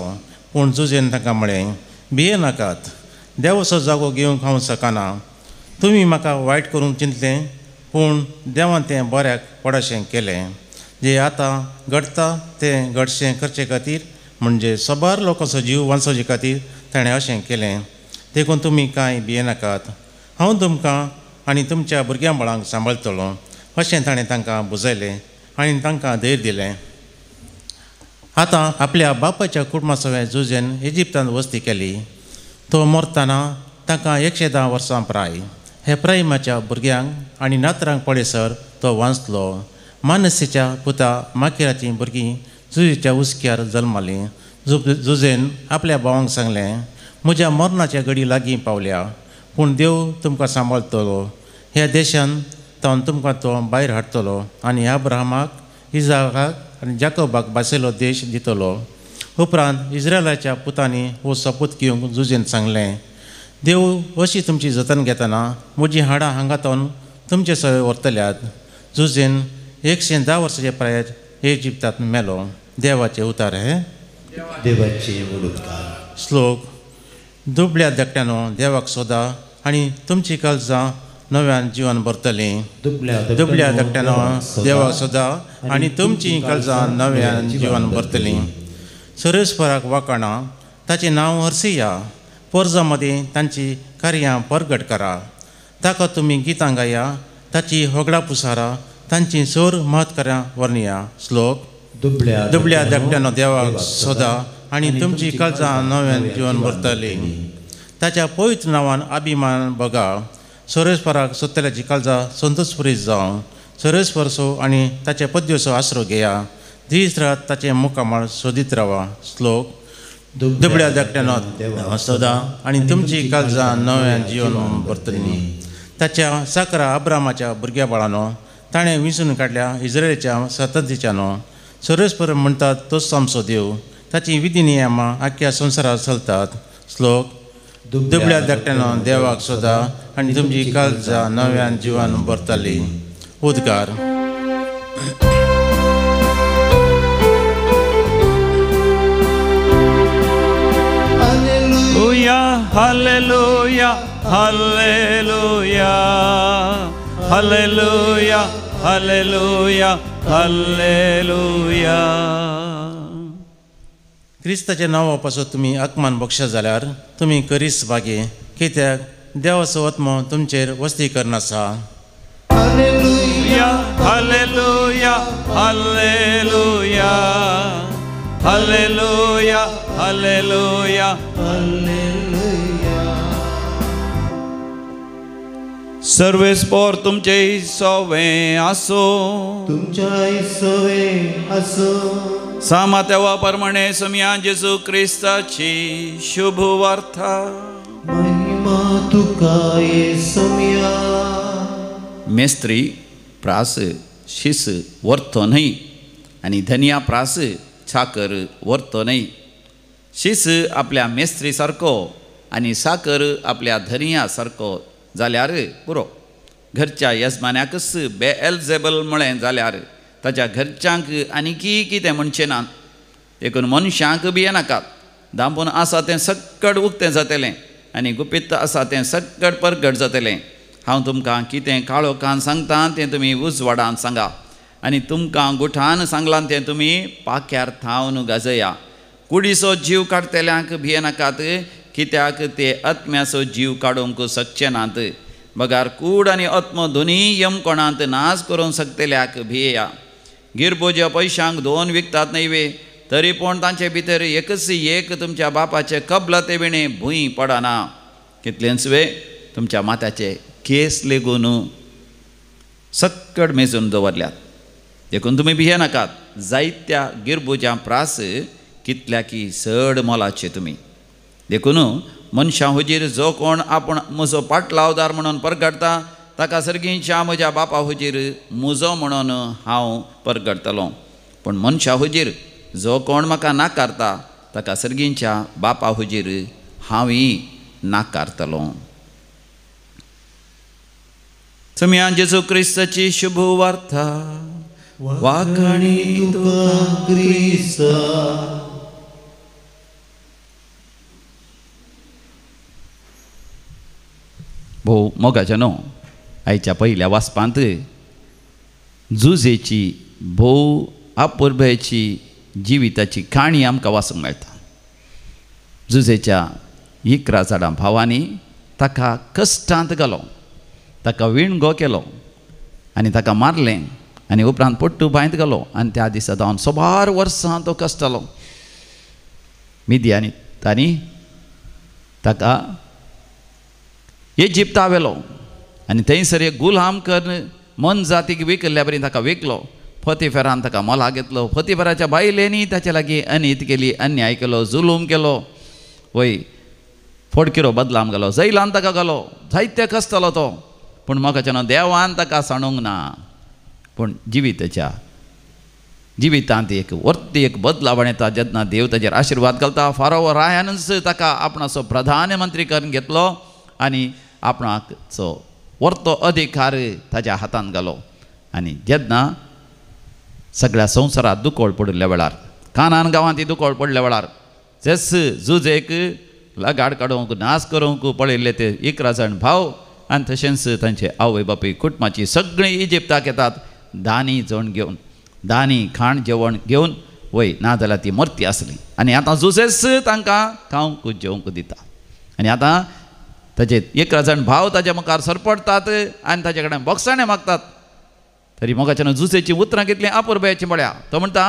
पूण जुजेन तांकां म्हळें, भिये नाकात, देवाचो जागो घेवंक हांव शकना। तुमी म्हाका वायट करूंक चिंतलें, पूण देवान तें बऱ्याक पडाशें केलें। जें आतां घडटा तें घडशें करचे खातीर, म्हणजे सबार लोकांचो जीव वांचोवचे खातीर ताणें अशें केलें। देखून तुमी कांय भियेनाकात, हांव तुमकां आनी तुमच्या भुरग्यां बाळांक सांबाळटलो। अशें ताणें तांकां बुजयलें आनी तांकां धैर्य दिलें। आतां आपल्या बापायच्या कुटुंबा सवें जुजेन इजिप्तांत वस्ती केली। तो मरतना तांकां 110 वर्सां प्राय। हेप्राइमाच्या भुरग्यांक आनी नातरांक पळयसर तो वांचलो। मानसीच्या पुता माकिराचीं भुरगीं जुजेच्या हुस्क्यार जल्मालीं। जुजेन आपल्या भावांक सांगलें, म्हज्या मरणाच्या घडी लागीं पावल्या, पूण देव तुमकां सांबाळटलो। ह्या देशान तावन तुमकां तो भायर हाडटलो आनी अब्राहमाक, इजाकाक आनी जाकोबाक भासयलो देश दितलो। उपरांत इस्रायलाच्या पुतांनी हो सपूत घेवंक जुजेन सांगलें, देव अशी तुमची जतन घेतना म्हजीं हाडां हांगा तावन तुमचे सवे व्हरतल्यात। जुजेन 110 वर्साचे प्रायेर इजिप्तांत मेलो। देवाचे उतार हे देवाचे उद्गार। श्लोक। दुबळ्या धाकट्यानो देवाक सोदा आनी तुमची काळजां नव्यान जिवन भरतलीं। दुबळ्या धाकट्यानो देवाक सोदा आनी तुमची काळजां नव्यान जिवन भरतलीं। सुरेश्वराक वाकाणा ताचें नांव हरसिया। पोरजां मदीं तांची कार्यां परगट करा। ताका तुमी गितां गाया, ताची होगडां पुसारा, तांची सोर महत्कार्यां वर्णया। श्लोक। दुबळ्या धाकट्यानो देवाक सोदा आनी तुमची काळजां नव्यान जिवन भरतलीं। ताच्या पवित्र नांवान अभिमान बगा। सुरेश्वराक सोदतल्याची काळजां संतोषपुरीत जावं। सुरेश्वरचो आनी ताच्या पद्योचो आसरो घेया। दीस रात ताचें मुखामळ सोदीत रावा। श्लोक। दुबळ्या धाकट्यानो सोदा आनी तुमची काळजां नव्यान जिवन भरतलीं। ताच्या साकरा अब्रामाच्या भुरग्या बाळानो ताणें विंचून काडल्या इस्रायलाच्या संततीच्यानो। सुरेश्वर म्हणटात तोच आमचो देव, ताची विधी नियमां आख्ख्या संवसारांत चलतात। श्लोक। दुबळ्या धाकट्यानो देवाक सोदा आनी तुमची काळजां नव्यान जिवन भरतली। उद्गार। Hallelujah, hallelujah, hallelujah, hallelujah, hallelujah. क्रिस्ताच्या नांवा पासून तुमी अपमान बक्षत जाल्यार तुमी करीस भागी, कित्याक देवाचो आत्मो तुमचेर वस्ती करनासा। Hallelujah, hallelujah, hallelujah, hallelujah, hallelujah, hallelujah. सर्वेस्पोर तुमचे सोवे आसो, तुमच्या सोवे आसो। सामात्या परमणे सुमया जेजू क्रिस्ताची शुभ वार्ता। महिमा तुका येसुम्या। मेस्त्री प्रास शीस वरतो न्हय आनी धनिया प्रास साकर वरतो न्हय। शीस आपल्या मेस्त्री सारको आनी साकर आपल्या धनिया सारको जाल्यार पुरो। घरच्या येजमान्याकच बेएल्जेबल म्हळें जाल्यार ताच्या घरच्यांक आनीकी कितें म्हणचें ना। देखून मनशांक भियेनाकात, दांपून आसा तें सक्कड उक्तें जातलें आनी गुपीत आसा तें सक्कड परगट जातलें। हांव तुमकां कितें काळोखान सांगता तें तुमी उजवाडान सांगा आनी तुमकां गुठान सांगलां तें तुमी पाक्यार थावन गाजया। कुडीचो जीव काडटल्यांक भियेनाकात, कित्याक ते आत्म्याचो जीव काडूंक शकचे नात, बगार कूड आनी आत्मो दोनूय यमकोणांत नाश करूंक शकतल्याक भियेया। गिरबोज्या पयशांक दोन विकतात न्हय वे, तरी पूण तांचे भितर एकच एक तुमच्या बापाचे कबलाते विणें भूंय पडना। कितलेंच वे तुमच्या माथ्याचे केस लेगून सक्कड मेजून दवरल्यात। देखून तुमी भियेनाकात, जायत्या गिरबुज्यां प्रास कितल्याकी चड मोलाचे तुमी। देखून मनशां हुजीर जो कोण आपूण म्हजो पाटलावदार म्हणून परगडटा ताका सर्गींच्या म्हज्या बापा हुजीर म्हजो म्हणून हांव परगडटलो। पूण मनशां हुजीर जो कोण म्हाका नाकारता ताका सर्गींच्या बापा हुजीर हांवूय नाकारतलो। सुमया जेजू क्रिस्ताची शुभ वार्ता। वाखाणी तुका क्रिस्ता। भोव मोगाच्या न्हू आयच्या पयल्या वाचपांत जुजेची भोव अपुरबायेची जिविताची काणी आमकां वाचूंक मेळटा। जुजेच्या 11 जाणां भावांनी ताका कश्टांत घालो, ताका विणगो केलो आनी ताका मारलें आनी उपरांत पट्टू बांयत घालो आनी त्या दिसा जावन सोबार वर्सां तो कश्टालो। मिदियानी तांणी ताका इजिप्ता व्हेलो आनी थंयसर एक गुलाम करून मनजातीक विकल्ल्या बरी ताका विकलो। पोतीफेरान ताका मोला घेतलो, पोतीफेराच्या बायलेंनी ताचे लागीं अनीत केली, अन्याय केलो, जुलूम केलो, वय फोडकिरो बदलाम घालो, जैलान ताका घालो, जायते कश्टलो तो। पूण म्हाका देवान ताका सांडूंक ना। पूण जिविताच्या जिवितांत एक वर्ती एक बदलावण येता जेन्ना देव ताजेर आशिर्वाद घालता। फारो रायानूच ताका आपणाचो प्रधानमंत्री करून घेतलो आनी आपणाचो वर्तो अधिकार ताज्या हातांत घालो। आनी जेन्ना सगळ्या संवसारांत दुकोळ पडिल्ल्या वेळार, कानान गांवांत ती दुकोळ पडल्या वेळार जेस जुजेक लगाड काडूंक नाश करूंक पळयल्ले ते 11 जाण भाव आनी तशेंच तांचे आवय बापूय कुटुंबाची सगळीं इजिप्ताक येतात दानी जेवण घेवन, दानी खाण जेवण घेवन वय, ना जाल्यार ती मर्ती आसली। आनी आतां जुजेस तांकां खावंक जेवंक दिता आनी आतां ताजे 11 जाण भाव ताज्या मुखार सरपडटात आनी ताजे कडेन बोगसाणें मागतात। तरी मोगाच्यान जुजेचीं उतरां कितलीं अपुरबायेचीं म्हळ्या। तो म्हणटा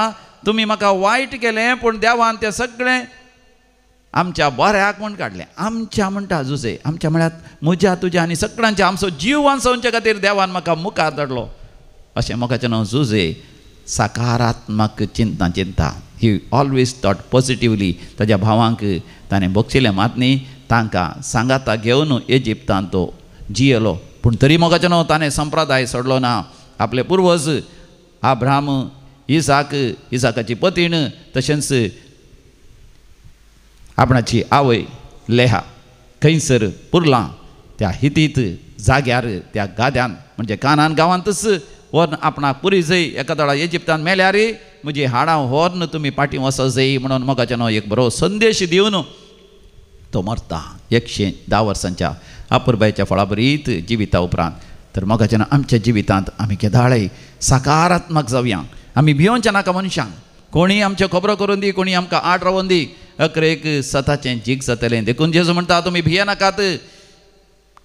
तुमी म्हाका वायट केलें पूण देवान तें सगळें आमच्या बऱ्याक म्हूण काडलें। आमच्या म्हणटा जुजे, आमच्या म्हळ्यार म्हज्या तुज्या आनी सगळ्यांच्या, आमचो जीव वांचोवचे खातीर देवान म्हाका मुखार धाडलो अशें मोगाचें जुजे सकारात्मक चिंतना चिंता। ही ऑलवेज थॉट पॉजिटिवली। ताज्या भावांक ताणें बक्षिलें मात न्ही, तांकां सांगाता घेवन इजिप्तांत तो जियेलो। पूण तरी मोगाचें न्हू ताणें संप्रदाय सोडलो ना। आपले पुर्वज आब्राम, इसाक, इसाकाची पतीण, तशेंच आपणाची आवय लेहा खंयसर पुरलां त्या हितीत जाग्यार त्या गाद्यान म्हणजे कानान गांवांतच व्हरून आपणाक पुरी जय एका दळा इजिप्तान मेल्यार म्हजी हाडां व्हरून तुमी फाटीं वचो जय म्हणून मोगाचें न्हू एक बरो संदेश दिवन तो मरता 110 वर्सांच्या अपुरबायेच्या फळाभरीत जिविता उपरांत। तर मोगाचें आमच्या जिवितांत आमी केदाळय सकारात्मक जावया। आमी भियोवचें नाका मनशांक, कोणी आमच्यो खबरो करून दी, कोणी आमकां आड रावोन दी, अकरेक सताचें जीक जातलें. देखून जेजू म्हणटा तुमी भियेनाकात,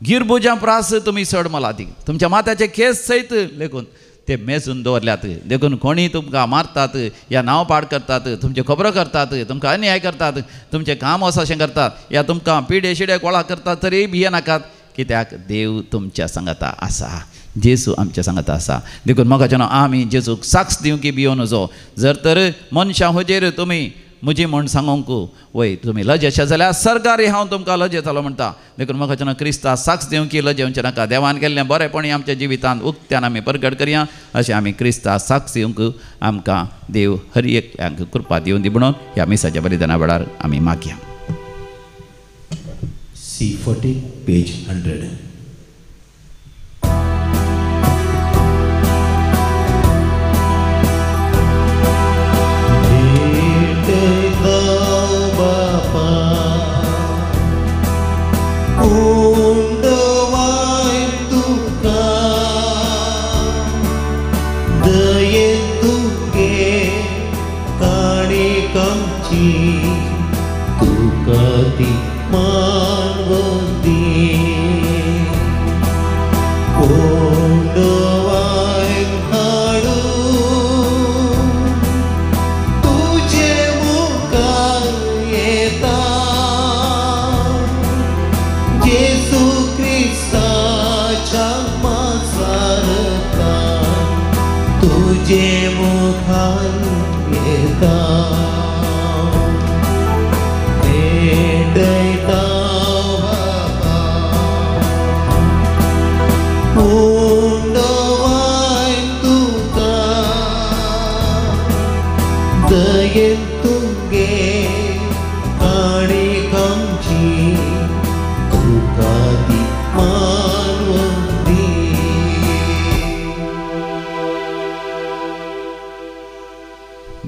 गिरबुजां प्रास तुमी चड मोलादीक, तुमच्या माथ्याचे केस सयत लेखून ते मेजून दवरल्यात. देखून कोणी तुमकां मारतात या नांव पाड करतात, तुमच्यो खबरो करतात, तुमकां अन्याय करतात, तुमचें काम वच अशें करतात या तुमकां पिडे शिडे गोळा करतात, तरी भियेनाकात, कित्याक देव तुमच्या सांगाता आसा, जेजू आमच्या सांगाता आसा. देखून मोगाच्यानो आमी जेजूक साक्ष दिवंक भियोवन वचो. जर तर मनशां हुजेर तुमी म्हजी म्हण सांगूंक वय तुमी लजेशे जाल्यार सरकारी हांव तुमकां लजेतालो म्हणटा. देखून मोगाच्यानो क्रिस्ता साक्ष दिवंक लजेवचें नाका. देवान केल्लें बरेंपणी आमच्या जिवितांत उक्त्यान आमी परगट करया. अशें आमी क्रिस्ता साक्ष दिवंक आमकां देव हर एकल्यांक कृपा दिवन दी म्हणून ह्या मिसाच्या बलिदाना वेळार आमी मागया. C40 page 100.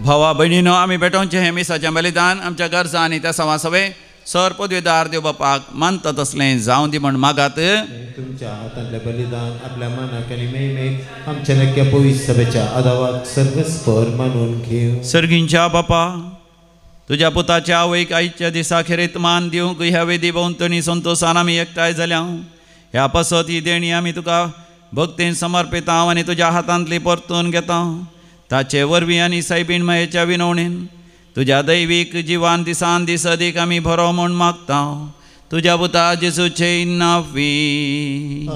भावा भयणीनो आमी भेटोवचें हें मिसाचें बलिदान आमच्या गरजा आनी त्या सवासवे सर पदवीदार देव बापाक मानता तसलें जावं दी म्हण मागात. तुमच्या हातांतलें बलिदान आपल्या मनाक आनी मेमेक आमच्या नक्क्या पवित्र सभेच्या आदावाक सर्वस्पर मानून घेवं. सर्गींच्या बापा, तुज्या पुताच्या आवयक आयच्या दिसा खेरीत मान दिवंक ह्या वेदी भोंवतणी संतोशान आमी एकठांय जाल्या. ह्या पासत ही देणी आमी तुका भक्तीन समर्पिता आनी तुज्या हातांतली परतून घेता. ताचे वरवीं आनी सायबीण मायेच्या विनवणेन तुज्या दैवीक जिवान दिसान दीस अदीक आमी बरो म्हूण मागता. तुज्या पुता जेजूचे नांवी.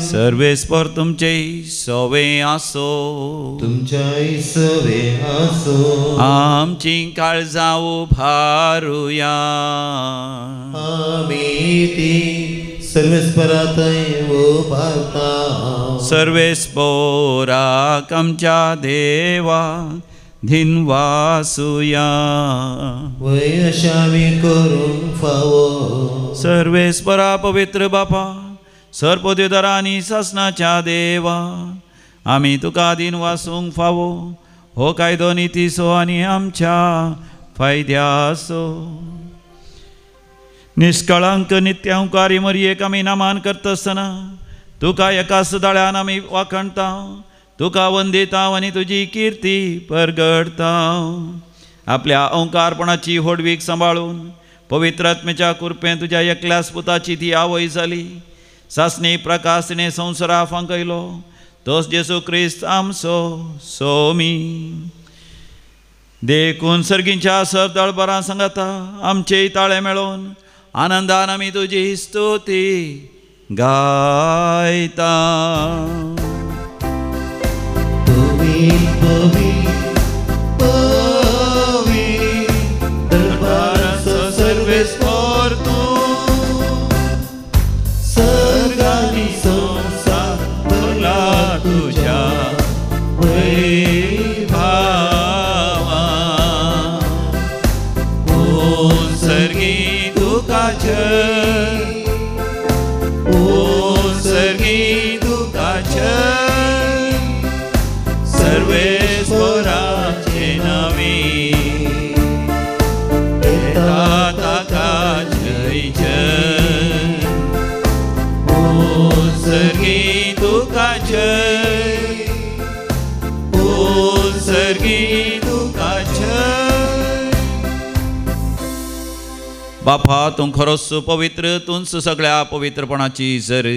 सर्वेस्पर तुमचे सवे आसो, तुमच्याय सवे आसो. आमची काळजां उभारुया. आमी ती सर्वेस्पराथंय उभारता. सर्वेस्पोराक आमच्या देवा धिनवासुया. वय अशें आमी करूंक फावो. सर्वेस्परा पवित्र बापा, सर्पदेदारा आनी सासनाच्या देवा, आमी तुका दिनवासूंक फावो. हो कायदो नितीचो आनी आमच्या फायद्याचो. निष्कळंक नित्यांकारी मरयेक आमी नामान करतासतना तुका एकाच दाळ्यान आमी वाखणता, तुका वंदिता आनी तुजी किर्ती परगडता. आपल्या ओंकारपणाची होडवीक सांबाळून पवित्र आत्म्याच्या कृपेन तुज्या एकल्याच पुताची ती आवय जाली. सासणी प्रकाश तिणें संवसारा फांकयलो, तोच जेजू क्रिस्त आमचो सोमी. देखून सर्गींच्या सर दळबरां सांगाता आमचेय ताळे मेळोवन आनंदान आमी तुजी स्तुती गायता. सर्वेस्पर तूं सर्गानी संवसार भरला तुज्या वैभावा. ओ सर्गी तुका जय, ओ सर्गी तुका जय, सर्वेस्परा. बापा तूं खरोच पवित्र, तूंच सगळ्या पवित्रपणाची जर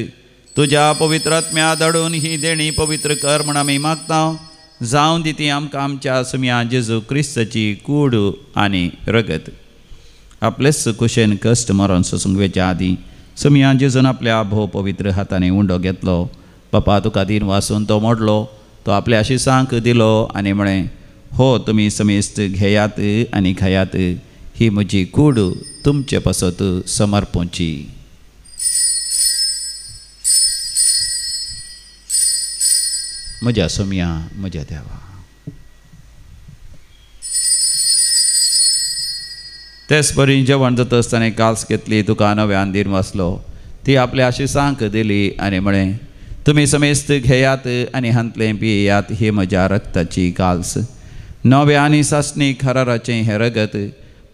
तुज्या पवित्र आत्म्या धाडून ही देणी पवित्र कर म्हण आमी मागता। जावं दी ती आमकां आमच्या सुम्या जेजू क्रिस्ताची कूड आनी रगत। आपलेच कुशेन कश्ट मरण सोसूंक वेच्या आदीं सुम्या जेजून आपल्या भोव पवित्र हातांनी उंडो घेतलो। बापा तुका दिन वासून तो मोडलो, तो आपल्या आशिसांक दिलो आनी म्हळें, हो तुमी समेस्त घेयात आनी खायात, ही म्हजी कूड तुमचे पासत समर्पणची। म्हज्या सोम्या, म्हज्या देवा। तेच परी जेवण जाता आसतना काल्स घेतली, तुका नव्यान दिन वाचलो, ती आपल्या आशिसांक दिली आनी म्हळें, तुमी समेस्त घेयात आनी हांतलें पियेयात, ही म्हज्या रक्ताची काल्स, नव्या आनी सासणी खराराचें हें रगत,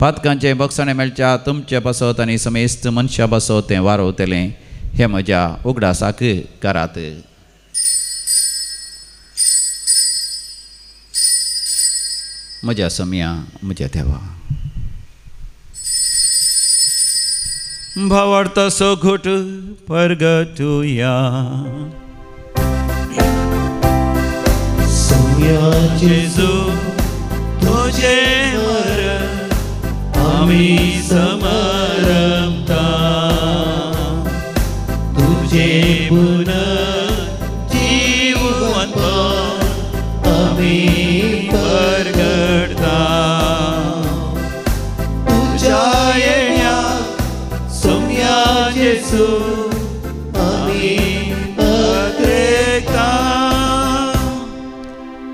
पातकांचें बक्षाणें मेळच्या तुमचे पासत आनी समेस्त मनशां पासत तें वारवतलें, हें म्हज्या उगडासाक करात। म्हज्या सम्या, म्हज्या देवा। भावार्थाचो घोट परगटुया। सम्या जेजू तुझे मरण आमी समरमता, तुझे पुनर्जीवनपण आमी परगटता, तुझ्या येण्या सम्या जेजू आमी अद्रेकता।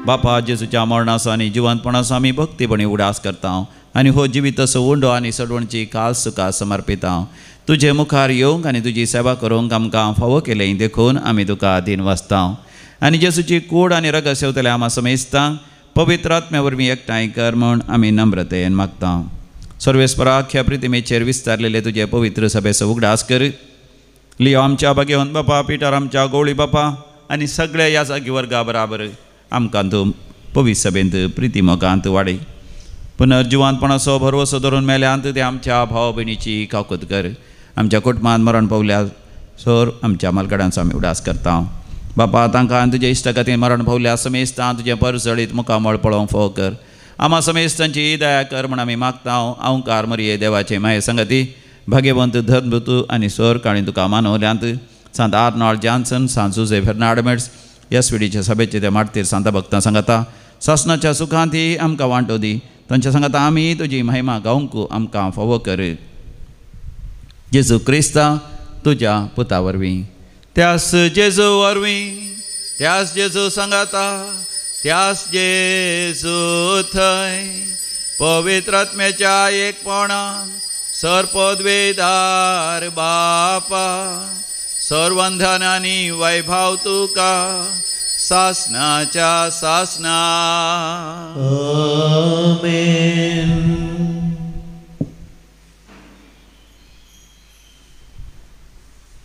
बापा जेजूच्या मरणाचो आनी जिवंतपणाचो आमी भक्तीपणी उडास करता आनी हो जिवीत असो उंडो आनी सडवणची काल सुखा समर्पिता। तुजे मुखार येवंक आनी तुजी सेवा करूंक आमकां फावो केलें देखून आमी तुका दिन वाचता आनी जेजूची कूड आनी रगत सेवतले आमा समेस्तांक पवित्र आत्म्या वरवीं एकठांय कर म्हूण आमी नम्रतेन मागता। सर्वेस्परा अख्ख्या प्रितिमेचेर विस्तारलेले तुजे पवित्र सभेचो उगडास कर। लियो आमच्या भाग्यवंत बापा, पिटर आमच्या गवळी बापा आनी सगळ्या ह्या जागी वर्गा बराबर आमकां तूं पवित्र सभेंत प्रिती मोगांत वाडय। पुनर्जिवांतपणाचो भरवसो धरून मेल्यांत ते आमच्या भाव भयणीची काकूत कर। आमच्या कुटुंबांत मरण पावल्या सर आमच्या मालगडांचो आमी उडास करता। बापा तांकां तुजे इश्टागतीन मरण पावल्या समेस्तां तुजें परजळीत मुखामळ पळोवंक फावो कर। आमा समेस्तांची दया कर म्हूण आमी मागता। अवंकार मरिये देवाचे माये संगती भाग्यवंत धर्मदूत आनी सर काणी तुका मानवल्यांत सांत आर्नॉल्ड जॉन्सन, सांत जुजे फेर्नांड मेट्स, एस व्ही सभेचे ते मार्तीर सांता भक्तां सांगता सासनाच्या सुखांत आमकां वांटो दी। तांच्या सांगता आमी तुजी महिमा गावंक आमकां फावो कर। जेजू क्रिस्ता तुज्या पुता वरवीं, त्यास जेजू वरवीं, त्यास जेजू सांगाता, त्यास जेजू थंय पवित्र आत्म्याच्या एकपणान सर्पद्वेदार बापा सर्वंधन आनी वैभव तुका सासनाच्या सासना। आमेन।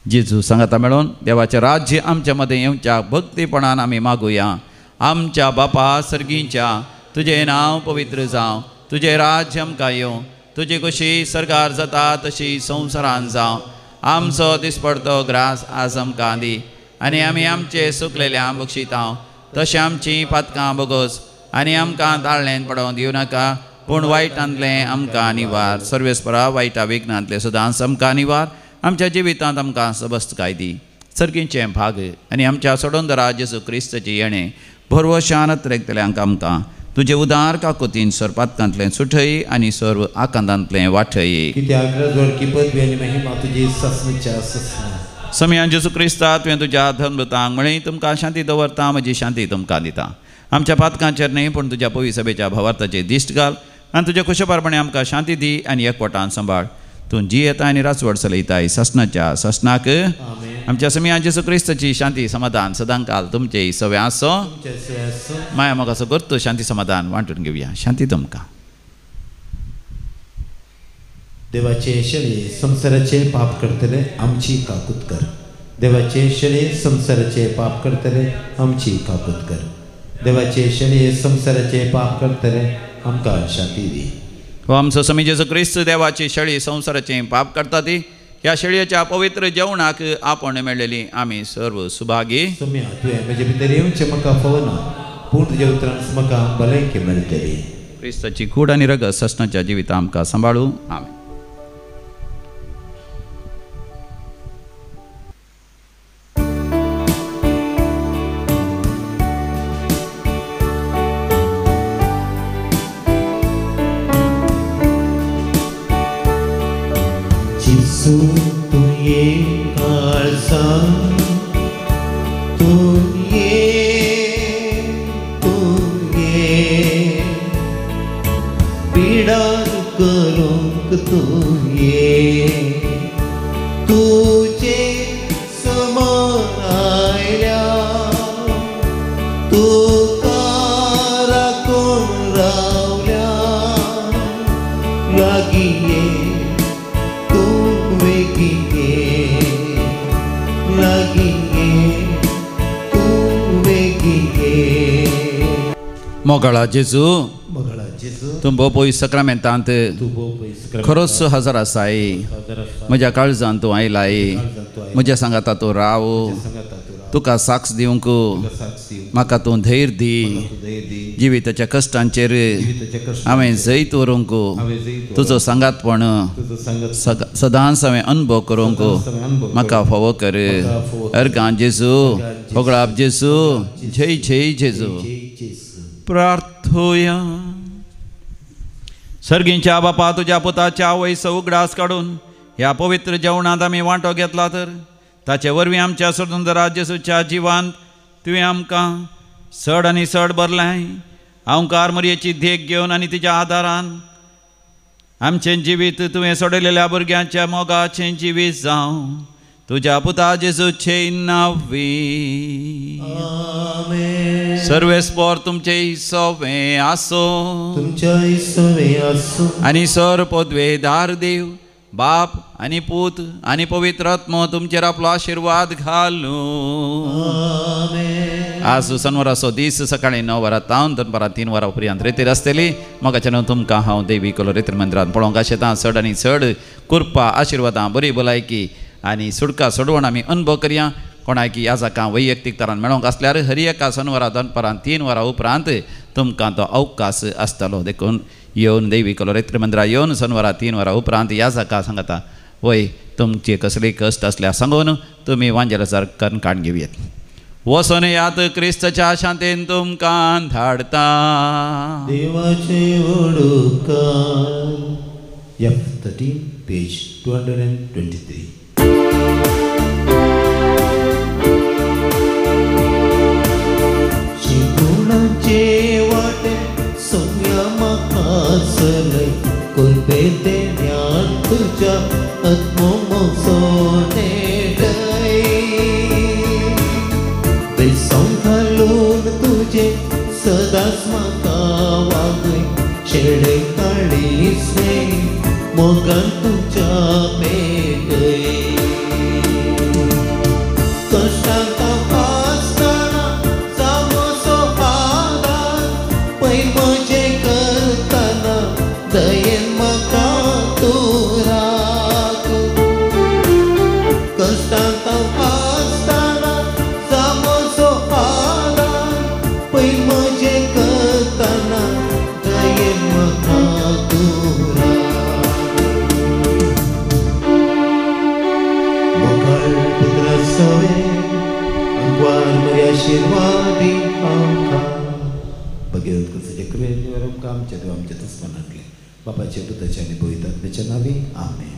जेजू सांगाता मेळोन देवाचें राज्य आमच्या मदें येवच्या भक्तीपणान आमी मागुया। आमच्या बापा सर्गींच्या तुजें नांव पवित्र जावं, तुजें राज्य आमकां येवं, तुजी कशी सरकार जाता तशी संवसारान जावं। आमचो दिसपडतो ग्रास आज आमकां दी आनी आमी आमचे सुकलेल्या बक्षिता तशें आमची पातकां बोगस आनी आमकां ताळ्ळें पडोवंक दिवं नाका, पूण वायटांतलें आमकां निवार। सर्वेस्परा वायटा विघ्नांतलें सदांच आमकां निवार। आमच्या जिवितांत आमकां सबस्तकाय दी। सर्गींचें भाग आनी आमच्या सोडोंदरा जेजू क्रिस्ताचें येणें भरवशान अत्रेकतल्यांक आमकां तुजे उदार काकुतीन सर्पातकांतलें सुठय आनी सर्व आकांतांतलें वाठय। कित्याक राजवडकी पदवी आनी महिमा तुजी सासणाच्या सासणा। समयान जेजू क्रिस्ता तुवें तुज्या धर्मदूतांक म्हळें, तुमकां शांती दवरता, म्हजी शांती तुमकां दिता। आमच्या पातकांचेर न्हय पूण तुज्या पवित्र सभेच्या भावार्थाचेर दिश्ट घाल आनी तुज्या कुशपारपणे आमकां शांती दी आनी एकवटान सांबाळ। तूं जियेता आनी राजवट चलयताय सासणाच्या सासणाक। आमच्या समयान जेजू क्रिस्ताची शांती समाधान सदांकाल तुमचे सवे आसो। माया म्हाका असो करतो शांती समाधान वांटून घेवया। शांती तुमकां। देवाचे शळे संवसाराचे पाप करतले आमची काकूत कर। देवाचे शळे संवसाराचे पाप करतले आमची काकूत कर। देवाचे शळे संवसाराचे पाप करतले आमकां शांती दी। हो आमचो स्वामी जेजू क्रिस्त देवाची शेळी संवसाराचें पाप करता ती ह्या शेळयेच्या पवित्र जेवणाक आपण मेळ्ळेली आमी सर्व सुभागी. सोम्या तुवें म्हजे भितर येवचें म्हाका फावना, पूण तुज्या उतरान म्हाका भलायकी मेळटली. क्रिस्ताची कूड आनी रगत ससनाच्या जिविता आमकां सांबाळू. आमेन. तूं ये काळजां, तूं ये, तूं ये, पिडार करूंक तूं ये, तुजे समोर आयल्या तुका राखून रावल्या, लागीं ये मोगाळा जेजू, तूं भोव सक्रामेंतांत खरोच हजर आसाय. म्हज्या काळजान तूं आयलाय, म्हज्या सांगाता तूं राव, तुका साक्ष दिवंक म्हाका तूं धैर्य दी. जिविताच्या कश्टांचेर हांवें जैत व्हरूंक तुजो सांगातपण सदांच हांवें अनुभव करूंक म्हाका फावो कर. अर्गां जेजू, होगळाप जेजू, जय जय जेजू. प्रार्थोया. सर्गींच्या बापा, तुज्या पुताच्या आवयचो उगडास काडून ह्या पवित्र जेवणांत आमी वांटो घेतला तर ताचे वरवीं आमच्या स्वतंत्र जेजूच्या जिवांत तुवें आमकां चड आनी चड भरलें. आंवकार मरयेची देख घेवन आनी तिच्या आदारान आमचें जिवीत तुवें सोडयलेल्या भुरग्यांच्या मोगाचें जिवीत जावं. तुज्या पुता जेजूचे नांवी. सर्वेस्पोर तुमचे सोवे आसो, तुमच्या सोवे आसो. आनी सर पदवेदार देव बाप आनी पूत आनी पवित्र आत्मो तुमचेर आपलो आशिर्वाद घालूं. आज सनवाराचो दीस सकाळी 9 वरां तावन दनपारां 3 वरां उपरांत रेतीर आसतली. मोगाच्यान तुमकां हांव देवी कोलो रेतीर मंदिरांत पळोवंक आशेतां. चड आनी चड कृपा आशिर्वादां बरी भलायकी आनी सुटका सोडवण आमी अनुभव करया. कोणाक याजाकां वैयक्तीक तरान मेळोवंक आसल्यार हर एका सनवारा दनपारां 3 वरां उपरांत तुमकां तो अवकाश आसतलो. देखून येवन देवी कोलो रेत्र मंदिरा येवन सनवारा 3 वरां उपरांत याजाका सांगता वय तुमचे कसले कश्ट आसल्यार सांगून तुमी वांजेलाचार करून काडून घेवयेत. वचून यात क्रिस्तच्या शांतेन तुमकां धाडता. देवाचे वडूकार. F13 page 223. शिकुणाचे वाटे सोम्या म्हाका चलय, कोलपे देण्यान तुज्या आत्मो नेटय, बेसंव घालून तुजें सदांच म्हाका वागय, शेडे काळीच मोगान तुज्या पेटय. कश्टांत आसतना जावचो आदार, पयर म्हजें करतना दयेन म्हाका तूं राख. कश्टांत आसतना जावचो आदार, पयर म्हजें करतना दयेन म्हाका तूं राख. मोगाळ पुत्रा सवे अंगवार मरी आशिर्वादी आमकां. भगीरथ कृपाचे कृपेन आमकां आमच्या देव आमच्या दुस्मनांतले बापाचे पुताचे आनी पवित्र आत्म्याच्या नांवी. आमेन.